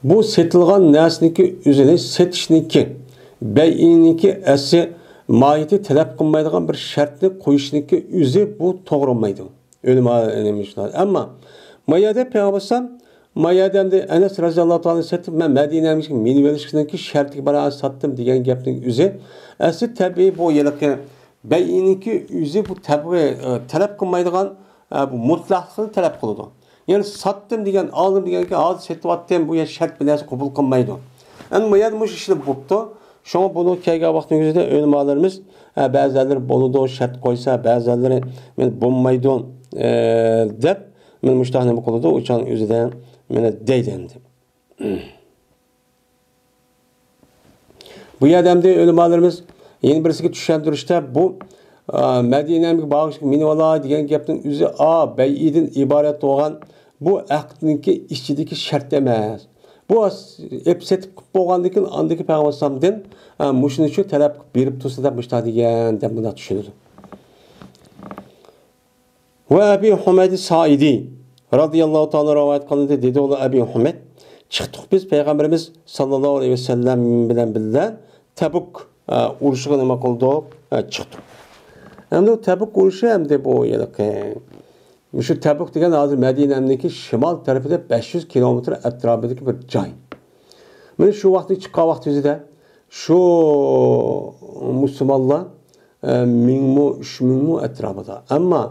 بۇ سېتىلغان نەرسىنىڭكى ئۆزىنى سېتىشنىڭكى، بەيئىنىڭكى ئەسلى ماھىيىتى تەلەپ قىلمايدىغان بىر شەرتنى قويۇشنىڭكى ئۆزى بۇ توغرىلمايدۇ. ئۆلىما، ئەمما ما يەردە پەيغەمبەر ئەلەيھىسسالام، ما يەردە ئەمدى ئەنەس رەزىياللاھۇ تائالا سېتىپ، مەن مەدىنەمگە مىنىۋېلىشنىڭكى شەرتىگە بىنائەن ساتتىم دېگەن گەپنىڭ ئۆزى، ئەسلى تەبىئىي بۇ ھېلىقى بەيئىنىڭكى ئۆزى بۇ تەبىئىي، ئە، تەلەپ قىلمايدىغان، ئە، بۇ مۇتلەقلىقنى تەلەپ قىلىدۇ. يەنى ساتتىم دېگەن، ئالدىم دېگەنكى ھازىر سېتىۋاتتىم، بۇ يەر شەرت بىر نەرسە قوبۇل قىلمايدۇ. ئەمدى ما يەردە مۇشۇ ئىشلىنىپ بوپتۇ. شۇڭا بۇنى كەلگەن ۋاقىتنىڭ ئۆزىدە ئۆلىمالىرىمىز، ئە، بەزىلەرلىرى بولىدۇ، شەرت قويسا، بەزىلەرلىرى مانا بولمايدۇ، ئە، دەپ، مانا مۇشۇنداق نېمە قىلىدۇ، ئۇ چاغنىڭ ئۆزىدە مانا دەيدۇ ئەمدى. بۇ يەردە ئەمدى ئۆلىمالىرىمىز يەنە بىرسىگە چۈشەندۈرۈشتە بۇ، ئە، مەدىنەمگە بارغۇچە مىنىۋالاي دېگەن گەپنىڭ ئۆزى، ئا، بەيئىدىن ئىبارەت بولغان بۇ ئەقدنىڭكى ئىچىدىكى شەرت ئەمەس. بۇ ئېپ سېتىپ قىلىپ بولغاندىن كېيىن، ئاندىكى پەيغەمبەر ئەلەيھىسسالامدىن، ئە، مۇشۇنى شۇ تەلەپ قىلىپ بېرىپ تۇرسا دەپ مۇشۇنداق دېگەن دەپ مۇنداق چۈشىنىدۇ. ۋە ئەبى ھۇمەيد سائىدى رەزىياللاھۇ تائالا رىۋايەت قىلىندى، دېدى ئۇلار ئەبى ھۇمەيد، چىقتۇق بىز پەيغەمبىرىمىز ساللاللاھۇ ئەلەيھى ۋەسەللەم بىلەن بىللە تەبۇك، ئە، ئۇرۇشىغا نېمە قىلدۇق؟ ئە، چىقتۇق. ئەمدى ئۇ تەبۇك ئۇرۇشى ئەمدى بۇ ھېلىقى مۇشۇ تەبۇك دېگەن ھازىر مەدىنەنىڭكى شىمال تەرىپىدە بەش يۈز كىلومېتىر ئەتراپىدىكى بىر جاي. مانا شۇ ۋاقىتتا چىققان ۋاقتىمىزدا شۇ مۇسۇلمانلار، ئە، مىڭمۇ، ئۈچ مىڭمۇ ئەتراپىدا. ئەمما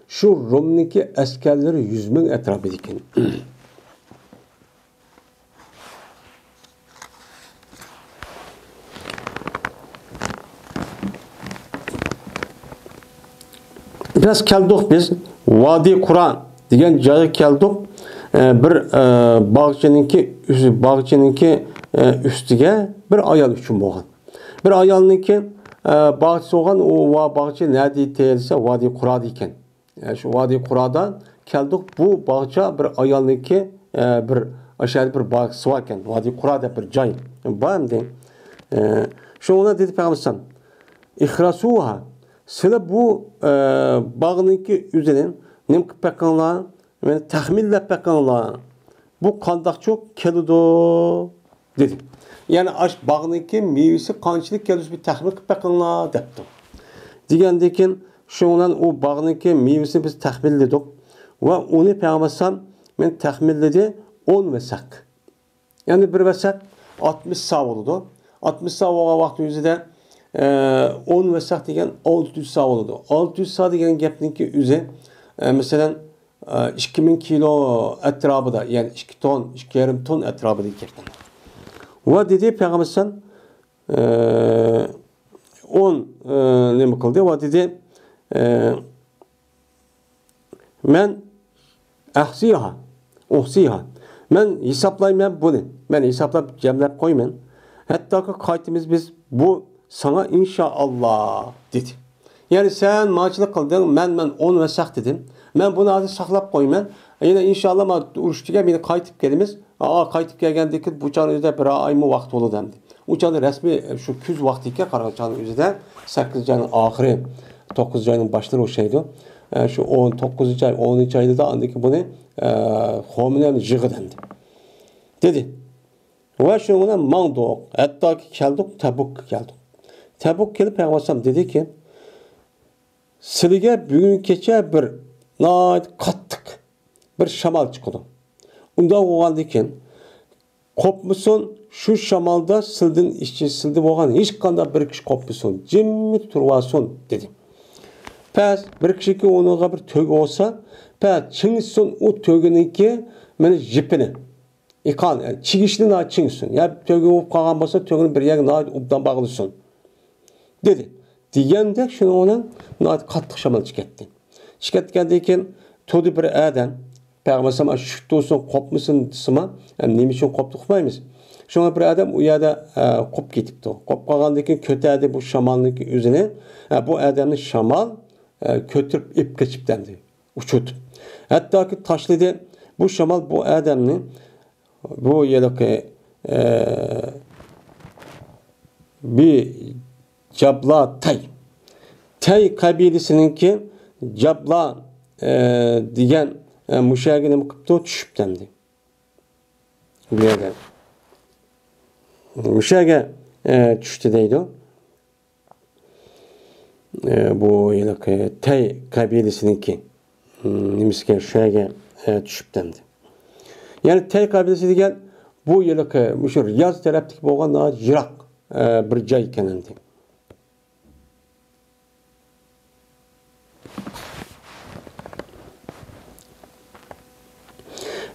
شۇ رومنىڭكى ئەسكەرلىرى يۈز مىڭ ئەتراپىدا ئىكەن. پەس كەلدۇق بىز، ۋادى قۇرا دېگەن جايغا كەلدۇق. ئە، بىر، ئە، باغچىنىڭكى ئۈز-، باغچىنىڭكى، ئە، ئۈستىگە بىر ئايال ئۈچۈن بولغان. بىر ئايالنىڭكى، ئە، باغچىسى بولغان، ئۇ ۋا-، باغچە نەدە دېسە، ۋادى قۇرادا ئىكەن. ئە، شۇ ۋادى قۇرادا كەلدۇق. بۇ باغچە بىر ئايالنىڭكى، ئە، بىر ئاشۇ يەردە بىر باغچىسى بار ئىكەن. ۋادى قۇرا دەپ بىر جاي بار ئەمدى. ئە، شۇنىڭ بىلەن دېدى پەيغەمبەر ئەلەيھىسسالام، ئىخرەسۇھا، سىلەر بۇ، ئە، باغنىڭكى ئۆزىنى نېمە قىلىپ بېقىڭلار؟ مېنى تەخمىنلەپ بېقىڭلار. بۇ قانداقچۇ كېلىدۇ؟ دېدى. يەنى ئاش باغنىڭكى مېۋىسى قانچىلىك كېلىدۇ، بىر تەخمىن قىلىپ بېقىڭلار، دەپتۇ. دېگەندىن كېيىن، شۇنىڭ بىلەن ئۇ باغنىڭكى مېۋىسىنى بىز تەخمىنلىدۇق. ۋە ئۇنى پەيغەمبەر ئەلەيھىسسالام مېنى تەخمىنلىدى، ئون ۋەسەق. يەنى بىر ۋەسەق ئاتمىش سا بولىدۇ. ئاتمىش سا بولغان ۋاقىتنىڭ ئۆزىدە، ئە، ئون ۋەسەق دېگەن ئالتە يۈز سا بولىدۇ. ئالتە يۈز سا دېگەن گەپنىڭكى ئۆزى، ئە، مەسىلەن، ئە، ئىككى مىڭ كىلو ئەتراپىدا، يەنى ئىككى تون، ئىككى يېرىم تون ئەتراپىدا گەپ. ۋە دېدى پەيغەمبەر ئەلەيھىسسالام، ئە، ئون، ئە، نېمە قىلدى؟ ۋە دېدى، ئە، مەن ئەھسىيها، ئۇھسىيها. مەن ھېسابلايمەن بۇنى. مەن ھېسابلاپ جەملەپ قويىمەن. ھەتتاكى قايتىمىز بىز بۇ ساڭا ئىنشائاللا، دېدى. يەنى سەن ماچىلىق قىلدىڭ، مەن، مەن ئون ۋەسەق دېدىم. مەن بۇنى ھازىر ساقلاپ قويىمەن. يەنە ئىنشائاللا ما ئۇرۇش تۈگەپ يەنە قايتىپ كېلىمىز. ئا، قايتىپ كەلگەندىن كېيىن بۇ چاغنىڭ ئۆزىدە بىر ئايمۇ ۋاقىت بولىدۇ ئەمدى. ئۇ چاغدا رەسمىي، ئە، شۇ كۈز ۋاقتى ئىكەن، قارىغان چاغنىڭ ئۆزىدە سەككىزىنچى ئاينىڭ ئاخىرى، توققۇزىنچى ئاينىڭ باشلىرى ئوخشايدۇ. ئە، شۇ ئون توققۇزىنچى ئاي، ئونىنچى ئايدا ئاندىن كېيىن بۇنى، ئە، خومىنى ھەم يىغىدۇ ئەمدى. دېدى. ۋە شۇنىڭ بىلەن ماڭدۇق. ھەتتاكى كەلدۇق، تەبۇكقا كەلدۇق. تەبۇك كېلىپ پەيغەمبەر ئەلەيھىسسالام دېدىكى، سىلىگە بۈگۈن كېچە بىر ناھايىتى قاتتىق بىر شامال چىقىدۇ. ئۇنداق بولغاندىكىن، قوپمىسۇن، شۇ شامالدا سىلدىن ئىچى، سىلدە بولغان ھېچقانداق بىر كىشى قوپمىسۇن، جىممىدە تۇرۇۋالسۇن، دېدى. پەس بىر كىشىكى ئۇنىڭغا بىر تۆگە بولسا، پەس چىڭىتسۇن ئۇ تۆگىنىڭكى مېنى يىپىنى. ئىقان، يەنى چىگىشنى ناھايىتى چىڭ ئۇسسۇن. يا تۆگە بولۇپ قالغان بولسا، تۆگىنى بىر يەرگە ناھايىتى ئوبدان باغلىسۇن، دېدى. دېگەندەك شۇنىڭ بىلەن ناھايىتى قاتتىق شامال چىقىپ كەتتى. چىقىپ كەتكەندىن كېيىن تۇردى بىر ئادەم، پەيغەمبەر ئەلەيھىسسالام شۈك تۇرسۇن، قوپمىسۇن دېسىمۇ، ھەم نېمە ئۈچۈن قوپتى ئۇقمايمىز. شۇڭا بىر ئادەم ئۇ يەردە، ئە، قوپۇپ كېتىپتۇ. قوپۇپ قالغاندىن كېيىن كۆتەردى بۇ شامالنىڭكى ئۆزىنى. ئە، بۇ ئادەمنى شامال، ئە، كۆتۈرۈپ ئېلىپ قېچىپتۇ ئەمدى. ئۇچۇرتۇپ. ھەتتاكى تاشلىدى. بۇ شامال بۇ ئادەمنى، بۇ ھېلىقى، ئە، بى جابلا تەي. تەي قەبىلىسىنىڭكى جابلا، ئە، دېگەن، ئە، مۇشۇ يەرگە نېمە قىپتۇ؟ چۈشۈپتۇ ئەمدى. بۇ يەرگە. مۇشۇ يەرگە، ئە، چۈشتى دەيدۇ. ئە، بۇ ھېلىقى تەي قەبىلىسىنىڭكى، ئىم، نېمىسىكەن، شۇ يەرگە، ئە، چۈشۈپتۇ ئەمدى. يەنى تەي قەبىلىسى دېگەن بۇ ھېلىقى مۇشۇ رىياز تەرەپتىكى بولغان ناھايىتى يىراق، ئە، بىر جاي ئىكەن ئەمدى.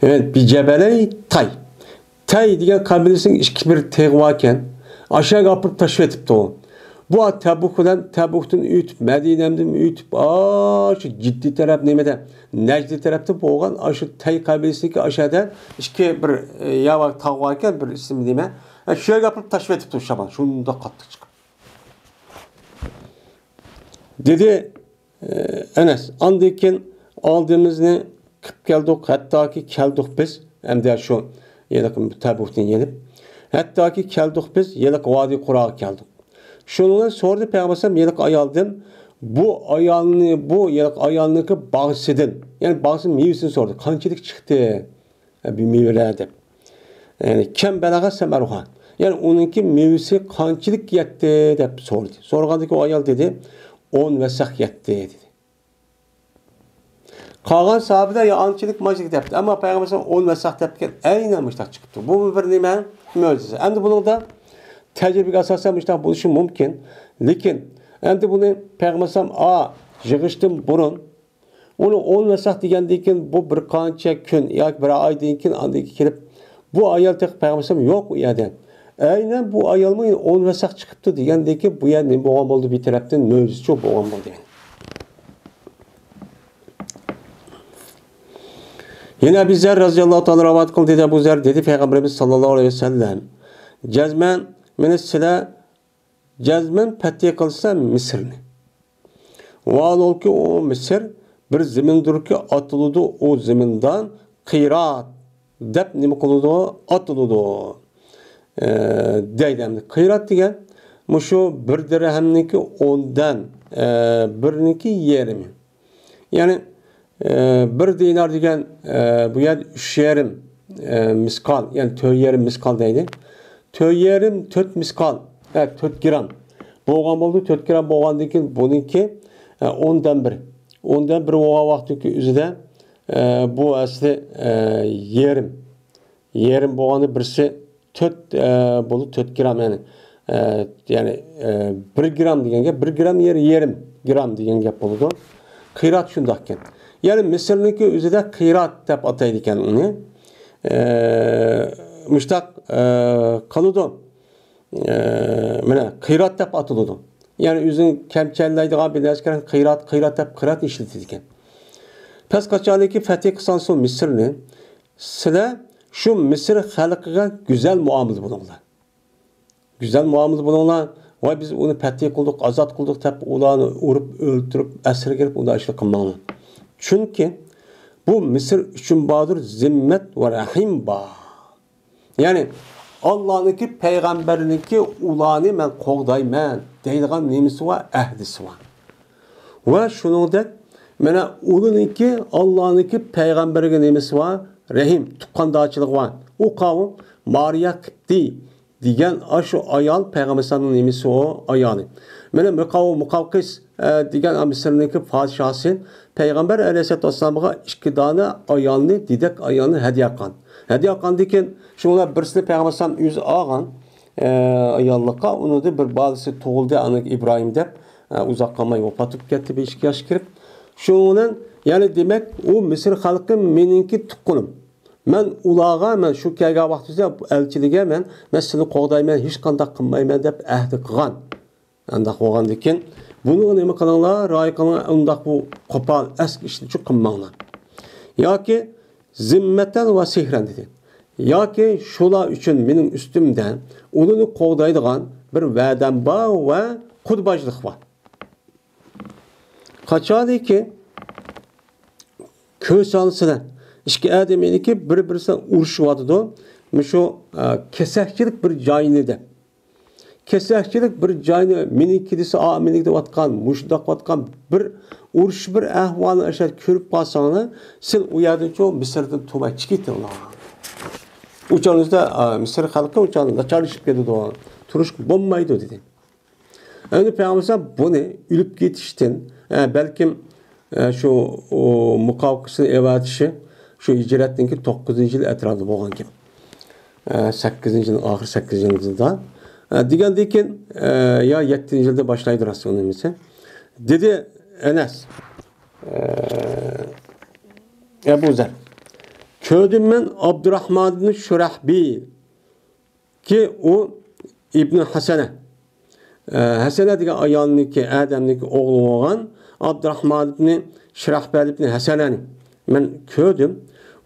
ئەۋەت، بىجەبەلەي تاي. تاي دېگەن قەبىلىسىنىڭ ئىككى بىر تېغى باركەن. ئاشۇ يەرگە ئاپىرىپ تاشلىۋېتىپتۇ. بۇ تەبۇك بىلەن، تەبۇكتىن ئۆتۈپ، مەدىنەدىن ئۆتۈپ، ئاشۇ جىددىي تەرەپ نېمىدە، نەجدى تەرەپتە بولغان ئاشۇ تەي قەبىلىسىدىكى ئاشۇ يەردە ئىككى بىر، ئە، ياۋا تاغ باركەن، بىر ئىسمى نېمە. ئە، شۇ يەرگە ئاپىرىپ تاشلىۋېتىپتۇ شامال. شۇنداق قاتتىق چىقىپ. دېدى، ئەنەس، ئاندىن كېيىن ئالدىمىزنى قىپ كەلدۇق، ھەتتاكى كەلدۇق بىز، ئەمدى شۇ ھېلىقى تەبۇكتىن يېنىپ، ھەتتاكى كەلدۇق بىز، ھېلىقى ۋادى قۇراغا كەلدۇق. شۇنىڭ بىلەن سورىدى پەيغەمبەر ئەلەيھىسسالام ھېلىقى ئايالدىن، بۇ ئايالنى، بۇ ھېلىقى ئايالنىڭكى باغچىسىدىن، يەنى باغچىسىنىڭ مېۋىسىنى سورىدى، قانچىلىك چىقتى؟ بىر مېۋىلەر دەپ. يەنى، كەم بەلەغە سەمەرۇھا. يەنى، ئۇنىڭكى مېۋىسى قانچىلىك يەتتى دەپ سورىدى. سورىغاندىكىن ئۇ ئايال دېدى، ئون ۋەسەق يەتتى دېدى. قالغان ساھابىلەر يا ئانچىلىك مانچىلىك دەپتۇ. ئەمما پەيغەمبەر ئەلەيھىسسالام ئون ۋەسەق دەپتىكەن، ئەينەن مۇشۇنداق چىقىپتۇ. بۇمۇ بىر نېمە؟ مۆجىزە. ئەمدى بۇنىڭدا تەجرىبىگە ئاساسەن مۇشۇنداق بولۇشى مۇمكىن. لېكىن ئەمدى بۇنى پەيغەمبەر ئەلەيھىسسالام، ئا، يىغىشتىن بۇرۇن ئۇنى ئون ۋەسەق دېگەندىن كېيىن، بۇ بىر قانچە كۈن ياكى بىر ئايدىن كېيىن ئاندىن كېيىن كېلىپ، بۇ ئايال تېخى پەيغەمبەر ئەلەيھىسسالام يوق ئۇ يەردە. ئەينەن بۇ ئايالمۇ ئون ۋەسەق چىقىپتۇ دېگەندىن كېيىن، بۇ يەر نېمە بولغان بولدى؟ بىر تەرەپتىن مۆجىزىچۇ بولغان بولدى. يەنە ئەبۇ زەر رەزىياللاھۇ تائالا رىۋايەت قىلدى، دېدى ئەبۇ زەر، دېدى پەيغەمبىرىمىز ساللاللاھۇ ئەلەيھى ۋەسەللەم، جەزمەن مېنى سىلەر جەزمەن پەتھى قىلسا مىسىرنى. ۋاھالۇكى ئۇ مىسىر بىر زېمىندۇركى ئاتىلىدۇ، ئۇ زېمىندان قىرات دەپ نېمە قىلىدۇ؟ ئاتىلىدۇ. ئە، دەيدۇ ئەمدى. قىرات دېگەن مۇشۇ بىر دىرھەمنىڭكى ئوندىن، ئە، بىرنىڭكى يېرىمى. يەنى، ئە، بىر دىنار دېگەن، ئە، بۇ يەردە ئۈچ يېرىم، ئە، مىسقال، يەنى تۆت يېرىم مىسقال دەيدۇ. تۆت يېرىم، تۆت مىسقال، ئە، تۆت گرام بولغان بولدى. تۆت گرام بولغاندىن كېيىن بۇنىڭكى، ئە، ئوندىن بىر. ئوندىن بىر بولغان ۋاقىتتىكى ئۆزىدە، ئە، بۇ ئەسلى، ئە، يېرىم. يېرىم بولغاندا بىرسى تۆت، ئە، بولىدۇ، تۆت گرام، يەنى، ئە، يەنى، ئە، بىر گرام دېگەن گەپ، بىر گرام يېرى يېرىم گرام دېگەن گەپ بولىدۇ. قىرات شۇنداق ئىكەن. يەنى مىسىرنىڭكى ئۆزىدە قىرات دەپ ئاتايدىكەن ئۇنى. ئە، مۇشتاق، ئە، قىلىدۇ. ئە، مانا قىرات دەپ ئاتىلىدۇ. يەنى ئۆزىنى كەمچەللەيدىغان بىر نەرسىگە قىرات، قىرات دەپ قىرات ئىشلىتىدىكەن. پەس قاچانكى پەتھى قىلساڭسۇ مىسىرنى، سىلەر شۇ مىسىر خەلقىگە گۈزەل مۇئامىلە بولۇڭلار. گۈزەل مۇئامىلە بولۇڭلار. ۋاي، بىز ئۇنى پەتھى قىلدۇق، ئازاد قىلدۇق دەپ ئۇلارنى ئۇرۇپ، ئۆلتۈرۈپ، ئەسىرگە ئېلىپ، ئۇنداق ئىشلار قىلماڭلار. چۈنكى بۇ مىسىر ئۈچۈن باردۇر زىممەت ۋە رەھىم بار. يەنى، ئاللانىڭكى، پەيغەمبەرنىڭكى ئۇلارنى مەن قوغدايمەن دەيدىغان نېمىسى بار، ئەھدىسى بار. ۋە شۇنىڭدەك، مانا، ئۇلىنىڭكى، ئاللانىڭكى پەيغەمبەرگە نېمىسى بار؟ رەھىم، تۇغقاندارچىلىقى بار. ئۇ قاۋۇم مارىيا قىپتى دېگەن ئاشۇ ئايال پەيغەمبەر ئەلەيھىسسالامنىڭ نېمىسى ئۇ ئايالى. مانا، مۇقاۋ-، مۇقاۋقىس، ئە، دېگەن مىسىرنىڭكى پادىشاھسى پەيغەمبەر ئەلەيھىسسالاتۇ ۋەسسالامغا ئىككى دانە ئايالنى، دېدەك ئايالنى ھەدىيە قىلغان. ھەدىيە قىلغاندىن كېيىن، شۇڭلار بىرسىنى پەيغەمبەر ئەلەيھىسسالام ئۆزى ئالغان، ئە، ئاياللىققا، ئۇنىڭدىن بىر بالىسى تۇغۇلدى، ئانا ئىبراھىم دەپ، ئە، ئۇزاق قالماي ۋاپات بولۇپ كەتتى، بەش ياشقا كىرىپ. شۇنىڭ بىلەن، يەنى دېمەك، ئۇ مىسىر خەلقى مېنىڭكى تۇغقىنىم. مەن ئۇلارغا، مەن شۇ كەلگەن ۋاقتىدا ئەلچىلىككە مەن، مەن سىلىنى قوغدايمەن، ھېچقانداق قىلمايمەن دەپ ئەھدى قىلغان. ئانداق بولغاندىكىن، بۇنى نېمە قىلىڭلار، رىئايە قىلىڭلار، ئۇنداق بۇ قوپال ئەسكى ئىشنى قىلماڭلار. ياكى زىممەتەن ۋە سېھرەن دېدى. ياكى شۇلار ئۈچۈن مېنىڭ ئۈستۈمدە ئۇلىنى قوغدايدىغان بىر ۋەدەم بار ۋە قۇدا باجلىق بار. قاچانكى كۆرسەڭلار سىلەر ئىككى ئادەمنىڭكى بىر-بىرسى بىلەن ئۇرۇشۇۋاتىدۇ. مۇشۇ، ئە، كېسەكچىلىك بىر جاينى دەپ. كېسەكچىلىك بىر جاينى مېنىڭكى دېسە، ئا، مېنىڭكى دەۋاتقان، مۇشۇنداق دەۋاتقان بىر ئۇرۇش، بىر ئەھۋالنى ئاشۇ كۆرۈپ قالساڭلار، سىلەر ئۇ يەردىن چوڭ مىسىردىن توماي چىقىۋېتىڭلار. ئۇ چاغدا، ئا، مىسىر خەلقى ئۇ چاغدا ناچارلىشىپ كېتىدۇ، تۇرۇشقا بولمايدۇ، دېدى. ئەمدى پەيغەمبەر بۇنى ئۆلۈپ كېتىشتىن، ئە، بەلكىم، ئە، شۇ، ئۇ، مۇقاۋقىسىنى ئېۋەتىشى شۇ ھىجرەتنىڭكى توققۇزىنچى يىل ئەتراپىدا بولغان گەپ. ئە، سەككىزىنچى يىل، ئاخىر سەككىزىنچى يىلدا. ئە، دېگەندىن كېيىن، ئە، يا يەتتىنچى يىلدا باشلايدۇ راست ئۇنى دېسە. دېدى ئەنەس، ئە، ئەبۇ زەر. كۆردۈم مەن ئابدۇراھمان ئىبنى شۇرەھبىل. كى ئۇ ئىبنى ھەسەنە. ئە، ھەسەنە دېگەن ئايالنىڭكى، ئادەمنىڭكى ئوغلى بولغان ئابدۇراھمان ئىبنى شىراھبەل ئىبنى ھەسەنەنى مەن كۆردۈم.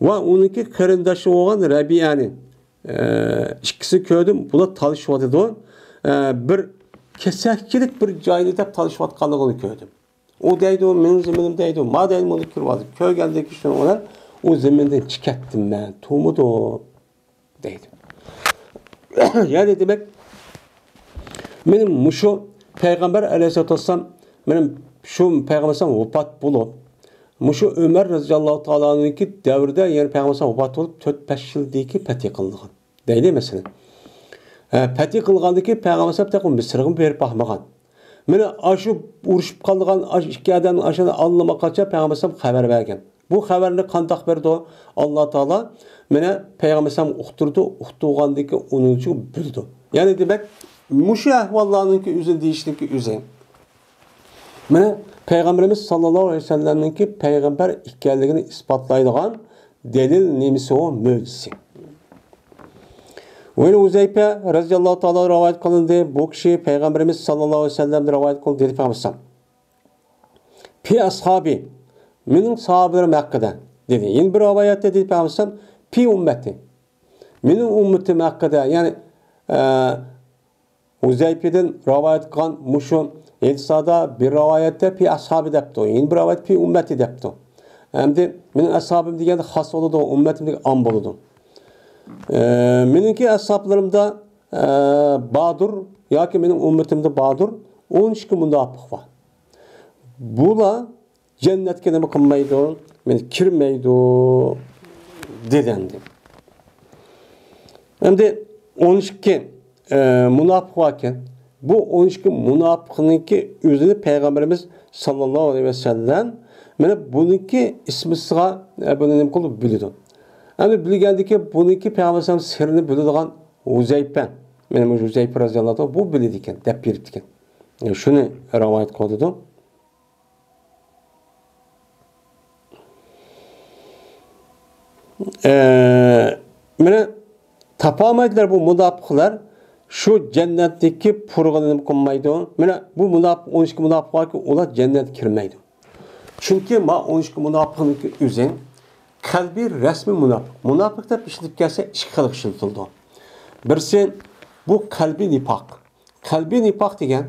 ۋە ئۇنىڭكى قېرىنداشى بولغان رەبىئەنى، ئە، ئىككىسىنى كۆردۈم. بۇلار تالىشىۋاتىدۇ. ئە، بىر كېسەكچىلىك بىر جاينى دەپ تالىشىۋاتقانلىقىنى كۆردۈم. ئۇ دەيدۇ، مېنىڭ زېمىنىم دەيدۇ، ما دەيدۇ، مۇنى كۆرۈۋالدى. كۆرگەندىن كېيىن شۇنىڭ بىلەن ئۇ زېمىندىن چىقىپ كەتتىم مەن، تۇرمىدىم، دەيدۇ. يەنى دېمەك، مېنىڭ مۇشۇ پەيغەمبەر ئەلەيھىسسالاتۇ ۋەسسالام، مېنىڭ شۇ پەيغەمبەر ئەلەيھىسسالام ۋاپات بولۇپ، مۇشۇ ئۆمەر رەزىياللاھۇ تائالا ئەنھۇنىڭكى دەۋرىدە، يەنى پەيغەمبەر ئەلەيھىسسالام ۋاپات بولۇپ، تۆت-بەش يىلدىن كېيىن پەتھى قىلىنغان. دەيلى مەسىلەن. ھە، پەتھى قىلغاندىن كېيىن پەيغەمبەر ئەلەيھىسسالام تېخى مىسىرغىمۇ بېرىپ باقمىغان. مانا ئاشۇ ئۇرۇشۇپ قالىدىغان ئاشۇ ئىككى ئادەمنىڭ ئاشۇ ئاللىماقاچان پەيغەمبەر ئەلەيھىسسالام خەۋەر بەرگەن. بۇ خەۋەرنى قانداق بېرىدۇ؟ ئاللا تائالا مانا پەيغەمبەر ئەلەيھىسسالامغا ئۇقتۇرىدۇ، ئۇقتۇرغاندىن كېيىن ئۇنىڭ ئۈچۈن بىلىدۇ. يەنى دېمەك، مۇشۇ ئەھۋاللارنىڭكى ئۆزىنى دېيىشنىڭكى ئۆزى. مانا پەيغەمبىرىمىز ساللاللاھۇ ئەلەيھى ۋەسەللەمنىڭكى پەيغەمبەر ئىكەنلىكىنى ئىسپاتلايدىغان دەلىل نېمىسى ئۇ؟ مۆجىزىسى. ۋەن ھۇزەيپە رەزىياللاھۇ تائالا رىۋايەت قىلىندى. بۇ كىشى پەيغەمبىرىمىز ساللاللاھۇ ئەلەيھى ۋەسەللەمدىن رىۋايەت قىلدى، دېدى پەيغەمبەر ئەلەيھىسسالام. پى ئەسھابى، مېنىڭ ساھابىلىرىم ھەققىدە. دېدى. يەنە بىر رىۋايەتتە دېدى پەيغەمبەر، پى ئۇممەتى. مېنىڭ ئۈممىتىم ھەققىدە، يەنى، ئە، ھۇزەيپىدىن رىۋايەت قىلغان مۇشۇ ھەدىسلاردا بىر رىۋايەتتە پى ئەسھابى دەپتۇ، يەنە بىر رىۋايەت پى ئۈممەتى دەپتۇ. ئەمدى مېنىڭ ئەسھابىم دېگەندە خاس بولىدۇ، ئۈممەتىم دېگەن ئام بولىدۇ. ئە، مېنىڭكى ئەسھابلىرىمدا، ئە، باردۇر ياكى مېنىڭ ئۈممىتىمدە باردۇر ئون ئىككى مۇناپىق بار. بۇلار جەننەتكە نېمە قىلمايدۇ؟ مەن كىرمەيدۇ دېدى ئەمدى. ئەمدى ئون ئىككى، ئە، مۇناپىق باركەن. بۇ ئون ئىككى مۇناپىقنىڭكى ئۆزىنى پەيغەمبىرىمىز ساللاللاھۇ ئەلەيھى ۋەسەللەم مانا بۇنىڭكى ئىسمىسىغا، ئە، بۇنى نېمە قىلىپ بىلىدۇ. ئەمدى بىلگەندىكى بۇنىڭكى پەيغەمبەر ئەلەيھىسسالام سىرىنى بىلىدىغان ھۇزەيپە، مانا بۇ ھۇزەيپە رەزىياللاھۇ ئەنھۇ بۇ بىلىدىكەن، دەپ بېرىپتىكەن. شۇنى رىۋايەت قىلىۋاتىدۇ. ئە، مانا تاپالمايدۇلار بۇ مۇناپىقلار، شۇ جەننەتتىكى پۇرىقىنى نېمە قىلمايدۇ. مانا بۇ مۇناپىق، ئون ئىككى مۇناپىق باركى، ئۇلار جەننەتكە كىرمەيدۇ. چۈنكى ما ئون ئىككى مۇناپىقنىڭكى ئۆزى قەلبىي رەسمىي مۇناپىق. مۇناپىق دەپ ئىشلىتىپ كەلسە ئىككى خىل ئىشلىتىلىدۇ. بىرسى بۇ قەلبىي نىپاق. قەلبىي نىپاق دېگەن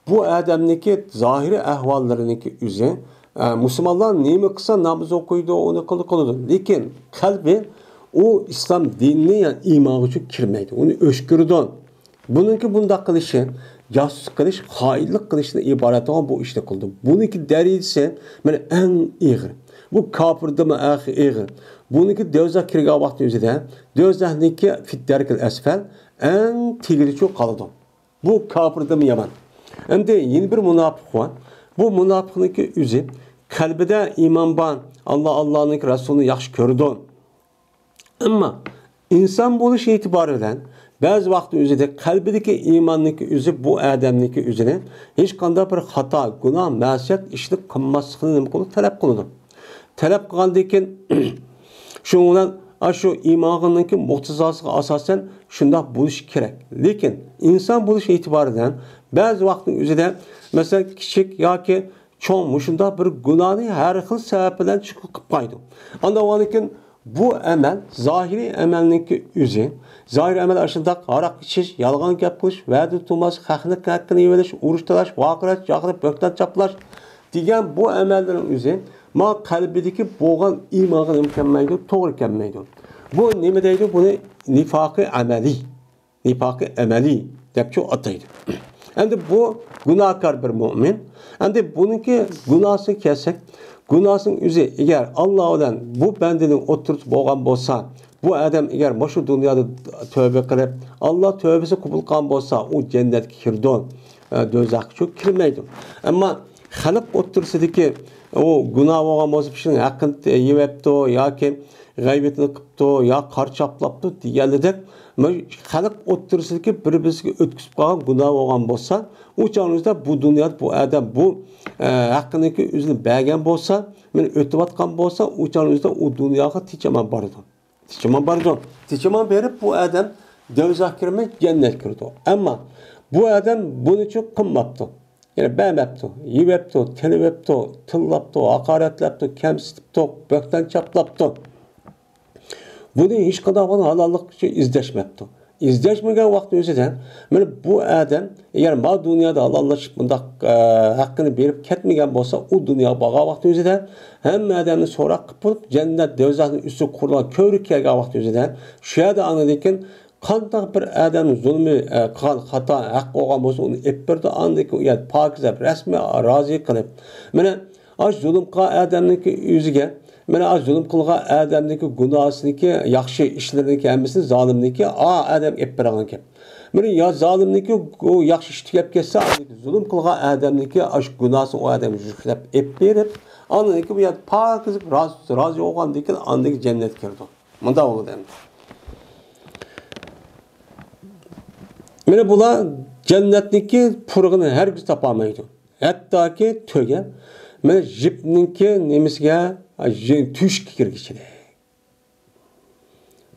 بۇ ئادەمنىڭكى زاھىرىي ئەھۋاللىرىنىڭكى ئۆزى، ئە، مۇسۇلمانلار نېمە قىلسا ناماز ئوقۇيدۇ، ئۇنى قىلىدۇ، قىلىدۇ. لېكىن قەلبى ئۇ ئىسلام دىنىنى، يەنى ئىمانغىچۇ كىرمەيدۇ، ئۇنى ئۆچكۈرىدۇ. بۇنىڭكى بۇنداق قىلىشى جاسۇسلۇق قىلىش، خائىنلىق قىلىشتىن ئىبارەت بولغان بۇ ئىشنى قىلىدۇ. بۇنىڭكى دەرىجىسى مانا ئەڭ ئېغىر. بۇ كاپىردىنمۇ ئەڭ ئېغىر. بۇنىڭكى دوزاخ كىرگەن ۋاقتى ئۆزىدە، دوزاخنىڭكى فىددەركىل ئەسفەل، ئەڭ تېگىدىچۇ قالىدۇ. بۇ كاپىردىنمۇ يامان. ئەمدى يەنە بىر مۇناپىق بار. بۇ مۇناپىقنىڭكى ئۆزى قەلبىدە ئىمان بار، ئاللا، ئاللانىڭكى رەسۇلىنى ياخشى كۆرىدۇ. ئەمما ئىنسان بولۇش ئېتىبارى بىلەن بەزى ۋاقىتنىڭ ئۆزىدە قەلبىدىكى ئىماننىڭكى ئۆزى بۇ ئادەمنىڭكى ئۆزىنى ھېچقانداق بىر خاتا، گۇناھ، مەسىيەت ئىشنى قىلماسلىقنى نېمە قىلىدۇ؟ تەلەپ قىلىدۇ. تەلەپ قىلغاندىن كېيىن، شۇنىڭ بىلەن ئاشۇ ئىماننىڭكى مۇقتىزاسىغا ئاساسەن شۇنداق بولۇشى كېرەك. لېكىن ئىنسان بولۇش ئېتىبارى بىلەن بەزى ۋاقىتنىڭ ئۆزىدە، مەسىلەن، كىچىك ياكى چوڭ مۇشۇنداق بىر گۇناھنى ھەر خىل سەۋەب بىلەن چوقۇم قىلىپ قالىدۇ. ئانداق بولغاندىكىن بۇ ئەمەل، زاھىرىي ئەمەلنىڭكى ئۆزى، زاھىرىي ئەمەل ئاشۇنداق ھاراق ئىچىش، يالغان گەپ قىلىش، ۋەدە تۇتماس، خەقنىڭ ھەققىنى يەۋېلىش، ئۇرۇش تالاش، ۋارقىراش، چاقىرىپ، بۆھتان چاپلاش دېگەن بۇ ئەمەللەرنىڭ ئۆزى ما قەلبىدىكى بولغان ئىمانغا نېمە كەلمەيدۇ؟ توغرا كەلمەيدۇ. بۇ نېمە دەيدۇ؟ بۇنى نىفاقى ئەمەلىي. نىپاقى ئەمەلىي دەپچۇ ئاتايدۇ. ئەمدى بۇ گۇناھكار بىر مۆمىن. ئەمدى بۇنىڭكى گۇناھسىغا كەلسەك، گۇناھسىنىڭ ئۆزى ئەگەر ئاللا بىلەن بۇ بەندىنىڭ ئوتتۇرىسى بولغان بولسا، بۇ ئادەم ئەگەر مۇشۇ دۇنيادا تۆبە قىلىپ، ئاللا تۆبىسىنى قوبۇل قىلغان بولسا، ئۇ جەننەتكە كىرىدۇ، ئە، دوزاخقا كىرمەيدۇ. ئەمما خەلق ئوتتۇرىسىدىكى ئۇ گۇناھ بولغان بولسا، كىشىنىڭ ھەققىنى يېۋەپتۇ ياكى غەيۋىتىنى قىپتۇ يا قارا چاپلاپتۇ دېگەنلىدەك، خەلق ئوتتۇرىسىدىكى بىر-بىرسىگە ئۆتكۈزۈپ قالغان گۇناھ بولغان بولسا، ئۇ چاغنىڭ ئۆزىدە بۇ دۇنيادا بۇ ئادەم بۇ، ئە، ھەققىنىڭكى ئۆزىنى بەرگەن بولسا، مانا ئۆتۈۋاتقان بولسا، ئۇ چاغنىڭ ئۆزىدە ئۇ دۇنياغا تىچامان بارىدۇ. تىچىمان بارىدۇ. تىچىمان بېرىپ بۇ ئادەم دوزاخقا كىرمەي جەننەتكە كىرىدۇ. ئەمما بۇ ئادەم بۇنىچۇ قىلماپتۇ. يەنى بەرمەپتۇ، يېۋەپتۇ، تىلىۋەپتۇ، تىللاپتۇ، ھاقارەتلەپتۇ، كەمسىتىپتۇ، بۆھتان چاپلاپتۇ. بۇنى ھېچقانداق بىر ھالاللىق ئۈچۈن ئىزدەشمەپتۇ. ئىزدەشمىگەن ۋاقىتنىڭ ئۆزىدە، مانا بۇ ئادەم ئەگەر ما دۇنيادا ھالاللىشىپ بۇنداق، ئە، ھەققىنى بېرىپ كەتمىگەن بولسا، ئۇ دۇنياغا بارغان ۋاقىتنىڭ ئۆزىدە ھەممە ئادەمنى سوراق قىلىپ بولۇپ، جەننەت، دوزاخنىڭ ئۈستىگە قۇرۇلغان كۆۋرۈككە كەلگەن ۋاقىتنىڭ ئۆزىدە، شۇ يەردە ئاندىن كېيىن قانداق بىر ئادەمنىڭ زۇلمى، ئە، قىلغان خاتا ھەق بولغان بولسا، ئۇنى ئېلىپ بېرىدۇ. ئاندىن كېيىن ئۇ يەردە پاكىزە، رەسمىي رازى قىلىپ، مانا ئاشۇ زۇلۇم قىلغان ئادەمنىڭكى ئۆزىگە، مانا ئاشۇ زۇلۇم قىلغان ئادەمنىڭكى گۇناھسىنىڭكى، ياخشى ئىشلىرىنىڭكى ھەممىسىنى زالىمنىڭكى ئا ئادەمگە ئېلىپ بېرىدىغان گەپ. مانا يا زالىمنىڭكى ئۇ ياخشى ئىش تۈگەپ كەتسە، ئاندىن كېيىن زۇلۇم قىلغان ئادەمنىڭكى ئاشۇ گۇناھسىنى ئۇ ئادەمگە يۈكلەپ ئېلىپ بېرىپ، ئاندىن كېيىن بۇ يەردە پاكىز راز-، رازى بولغاندىن كېيىن ئاندىن كېيىن جەننەتكە كىرىدۇ. مۇنداق بولىدۇ ئەمدى. مانا بۇلار جەننەتنىڭكى پۇرىقىنى ھەرگىز تاپالمايدۇ. ھەتتاكى تۆگە، مانا جىپنىڭكى نېمىسىگە، ژىڭ-، تۆشۈككە كىرگۈچىدەك.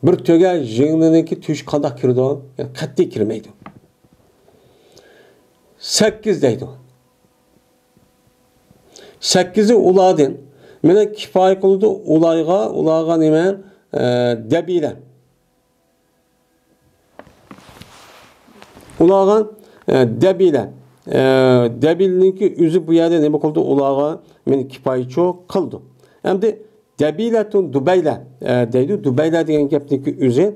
بىر تۆگە ژىڭنىنىڭكى تۆشۈكى قانداق كىرىدۇ؟ يەنى قەتئىي كىرمەيدۇ. سەككىز دەيدۇ. سەككىزى ئۇلاردىن مانا كىپايە قىلىدۇ ئۇلارغا، ئۇلارغا نېمە؟ ئە، دەبىلە. ئۇلارغا، ئە، دەبىلە. ئە، دەبىلىنىڭكى ئۆزى بۇ يەردە نېمە قىلىدۇ؟ ئۇلارغا مانا كىپايىچۇ قىلىدۇ. ئەمدى دەبىلەتۇن دۇبەيلە، ئە، دەيدۇ. دۇبەيلە دېگەن گەپنىڭكى ئۆزى،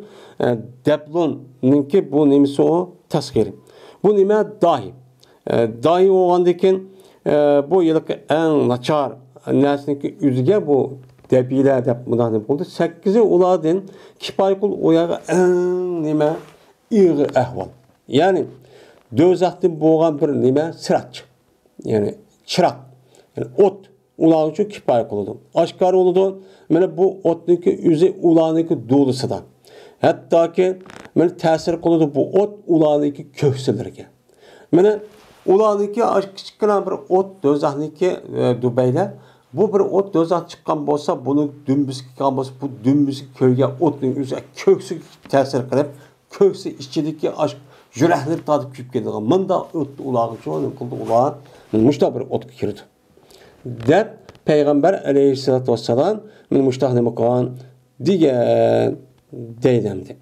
ئە، دەبلۇننىڭكى بۇ نېمىسى ئۇ؟ تەسغىرى. بۇ نېمە؟ داھىي. ئە، داھىي بولغاندىن كېيىن، ئە، بۇ ھېلىقى ئەڭ ناچار نەرسىنىڭكى ئۆزىگە بۇ دەبىلە دەپ مۇنداق نېمە قىلدى. سەككىزى ئۇلاردىن كىپايە قىل ئۇ يەرگە ئەڭ نېمە؟ ئېغىر ئەھۋال. يەنى دوزاختىن بولغان بىر نېمە؟ سىراچ. يەنى چىراغ. يەنى ئوت. ئۇلارغىچۇ كىپايە قىلىدۇ. ئاشكارا بولىدۇ. مانا بۇ ئوتنىڭكى ئۆزى ئۇلارنىڭكى دولىسىدا. ھەتتاكى مانا تەسىر قىلىدۇ بۇ ئوت ئۇلارنىڭكى كۆكسىلىرىگە. مانا ئۇلارنىڭكى ئاش-، كىچىككىنە بىر ئوت دوزاخنىڭكى، ئە، دۇبەيلە. بۇ بىر ئوت دوزاخ چىققان بولسا، بۇنىڭ دۈمبىسى كەلگەن بولسا، بۇ دۈمبىسى كۆيگەن ئوتنىڭ ئۆزى كۆكسىگە تەسىر قىلىپ، كۆكسى ئىچىدىكى ئاش يۈرەكلىرى تارتىپ كۆيۈپ كېتىدىغان مۇنداق ئوت ئۇلارغىچۇ نېمە قىلدى، ئۇلار مۇشۇنداق بىر ئوتقا كىردى. دەپ پەيغەمبەر ئەلەيھىسسالاتۇ ۋەسسالام مانا مۇشۇنداق نېمە قىلغان دېگەن دەيدۇ ئەمدى.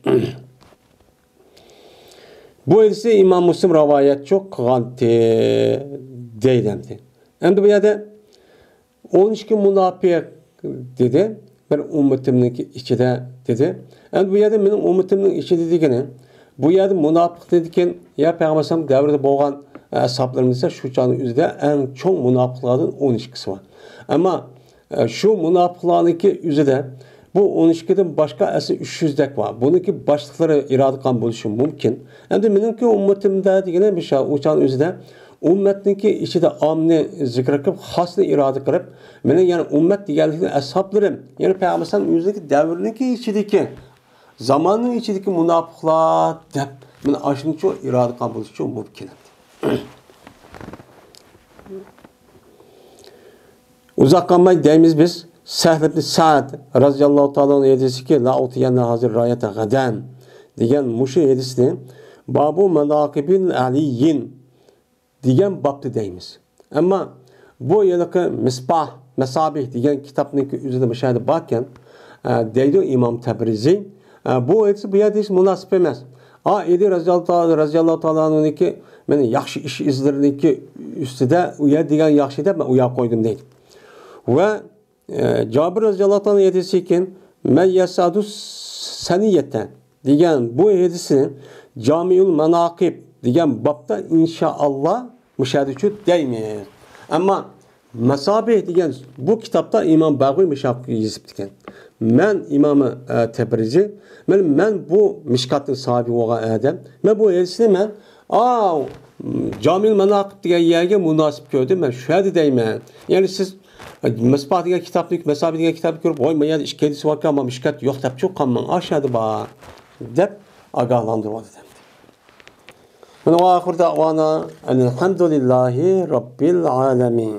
بۇ ھەدىسنى ئىمام مۇسلىم رىۋايەتچۇ قىلغانتى دەيدۇ ئەمدى. ئەمدى بۇ يەردە ئون ئىككى مۇناپىق دېدى، بىر ئۈممىتىمنىڭكى ئىچىدە دېدى. ئەمدى بۇ يەردە مېنىڭ ئۈممىتىمنىڭ ئىچىدە دېگىنى، بۇ يەردە مۇناپىق دېدىكەن، يا پەيغەمبەر ئەلەيھىسسالام دەۋرىدە بولغان ئەسھابلىرىم دېسە، شۇ چاغنىڭ ئۆزىدە ئەڭ چوڭ مۇناپىقلاردىن ئون ئىككىسى بار. ئەمما، ئە، شۇ مۇناپىقلارنىڭكى ئۆزىدە بۇ ئون ئىككىدىن باشقا ئەسلى ئۈچ يۈزدەك بار. بۇنىڭكى باشلىقلىرى ئىرادە قىلغان بولۇشى مۇمكىن. ئەمدى مېنىڭكى ئۈممىتىمدە دېگىنى مۇشۇ، ئۇ چاغنىڭ ئۆزىدە ئۈممەتنىڭكى ئىچىدە ئامنى زىكىر قىلىپ، خاسنى ئىرادە قىلىپ، مېنىڭ يەنى ئۈممەت دېگەنلىكنى ئەسھابلىرىم، يەنى پەيغەمبەر ئەلەيھىسسالام ئۆزىنىڭكى دەۋرىنىڭكى ئىچىدىكى، زاماننىڭ ئىچىدىكى مۇناپىقلار دەپ، مانا ئاشۇنچە ئىرادە قىلغان بولۇشى مۇمكىن. ئۇزاق قالماي دەيمىز بىز، سەھل ئىبن سەئد رەزىياللاھۇ تائالا ئەنھۇ ھەدىسىكى، لا ئۇتىيەننە ھازىر رايەتە غەدەن دېگەن مۇشۇ ھەدىسنى بابۇ ماناقىبىل ئەلىيين دېگەن بابتا دەيمىز. ئەمما بۇ ھېلىقى مىسباھ، مەسابىھ دېگەن كىتابنىڭكى ئۆزىدە مۇشۇ يەردە باركەن، ئە، دەيدۇ ئىمام تەبرىزى. ئە، بۇ ھەدىس بۇ يەردە ھېچ مۇناسىپ ئەمەس. ئا، ئەلى رەزىياللاھۇ تائالا، رەزىياللاھۇ تائالا ئەنھۇنىڭكى مانا ياخشى ئىش ئىزلىرىنىڭكى ئۈستىدە ئۇ يەر دېگەن ياخشى دەپ مەن ئۇ يەرگە قويدۇم دەيدۇ. ۋە ئە، جابىر رەزىياللاھۇ تائالا ھەدىسى كېيىن، مەن يەسئەدۇ سەنىيەتە دېگەن بۇ ھەدىسنى جامىئۇل ماناقىب دېگەن بابتا ئىنشائاللا مۇشۇ يەردىچۇ دەيمىز. ئەمما مەسابىھ دېگەن بۇ كىتابتا ئىمام باغۋى مۇشۇ يېزىپتىكەن. مەن ئىمامى، ئە، تەبرىزى، مەن، مەن بۇ مىشكاتنىڭ ساھىبى بولغان ئادەم. مەن بۇ ھەدىسنى مەن، ئاۋ، جامىئۇل ماناقىب دېگەن يەرگە مۇناسىپ كۆردۈم. مەن شۇ يەردە دەيمەن. يەنى سىز مىسباھ دېگەن كىتابنى، مەسابىھ دېگەن كىتابنى كۆرۈپ، ۋاي، مانا يەردە ئىككى ھەدىس باركەن، ئەمما مىشكات يوق دەپچۇ قالماڭ، ئاشۇ يەردە بار دەپ ئاگاھلاندۇرۇۋاتىدۇ. مانا، ۋە ئاخىر دەۋانا ئەنىلھەمدۇلىللاھى رەببىل ئالەمىن.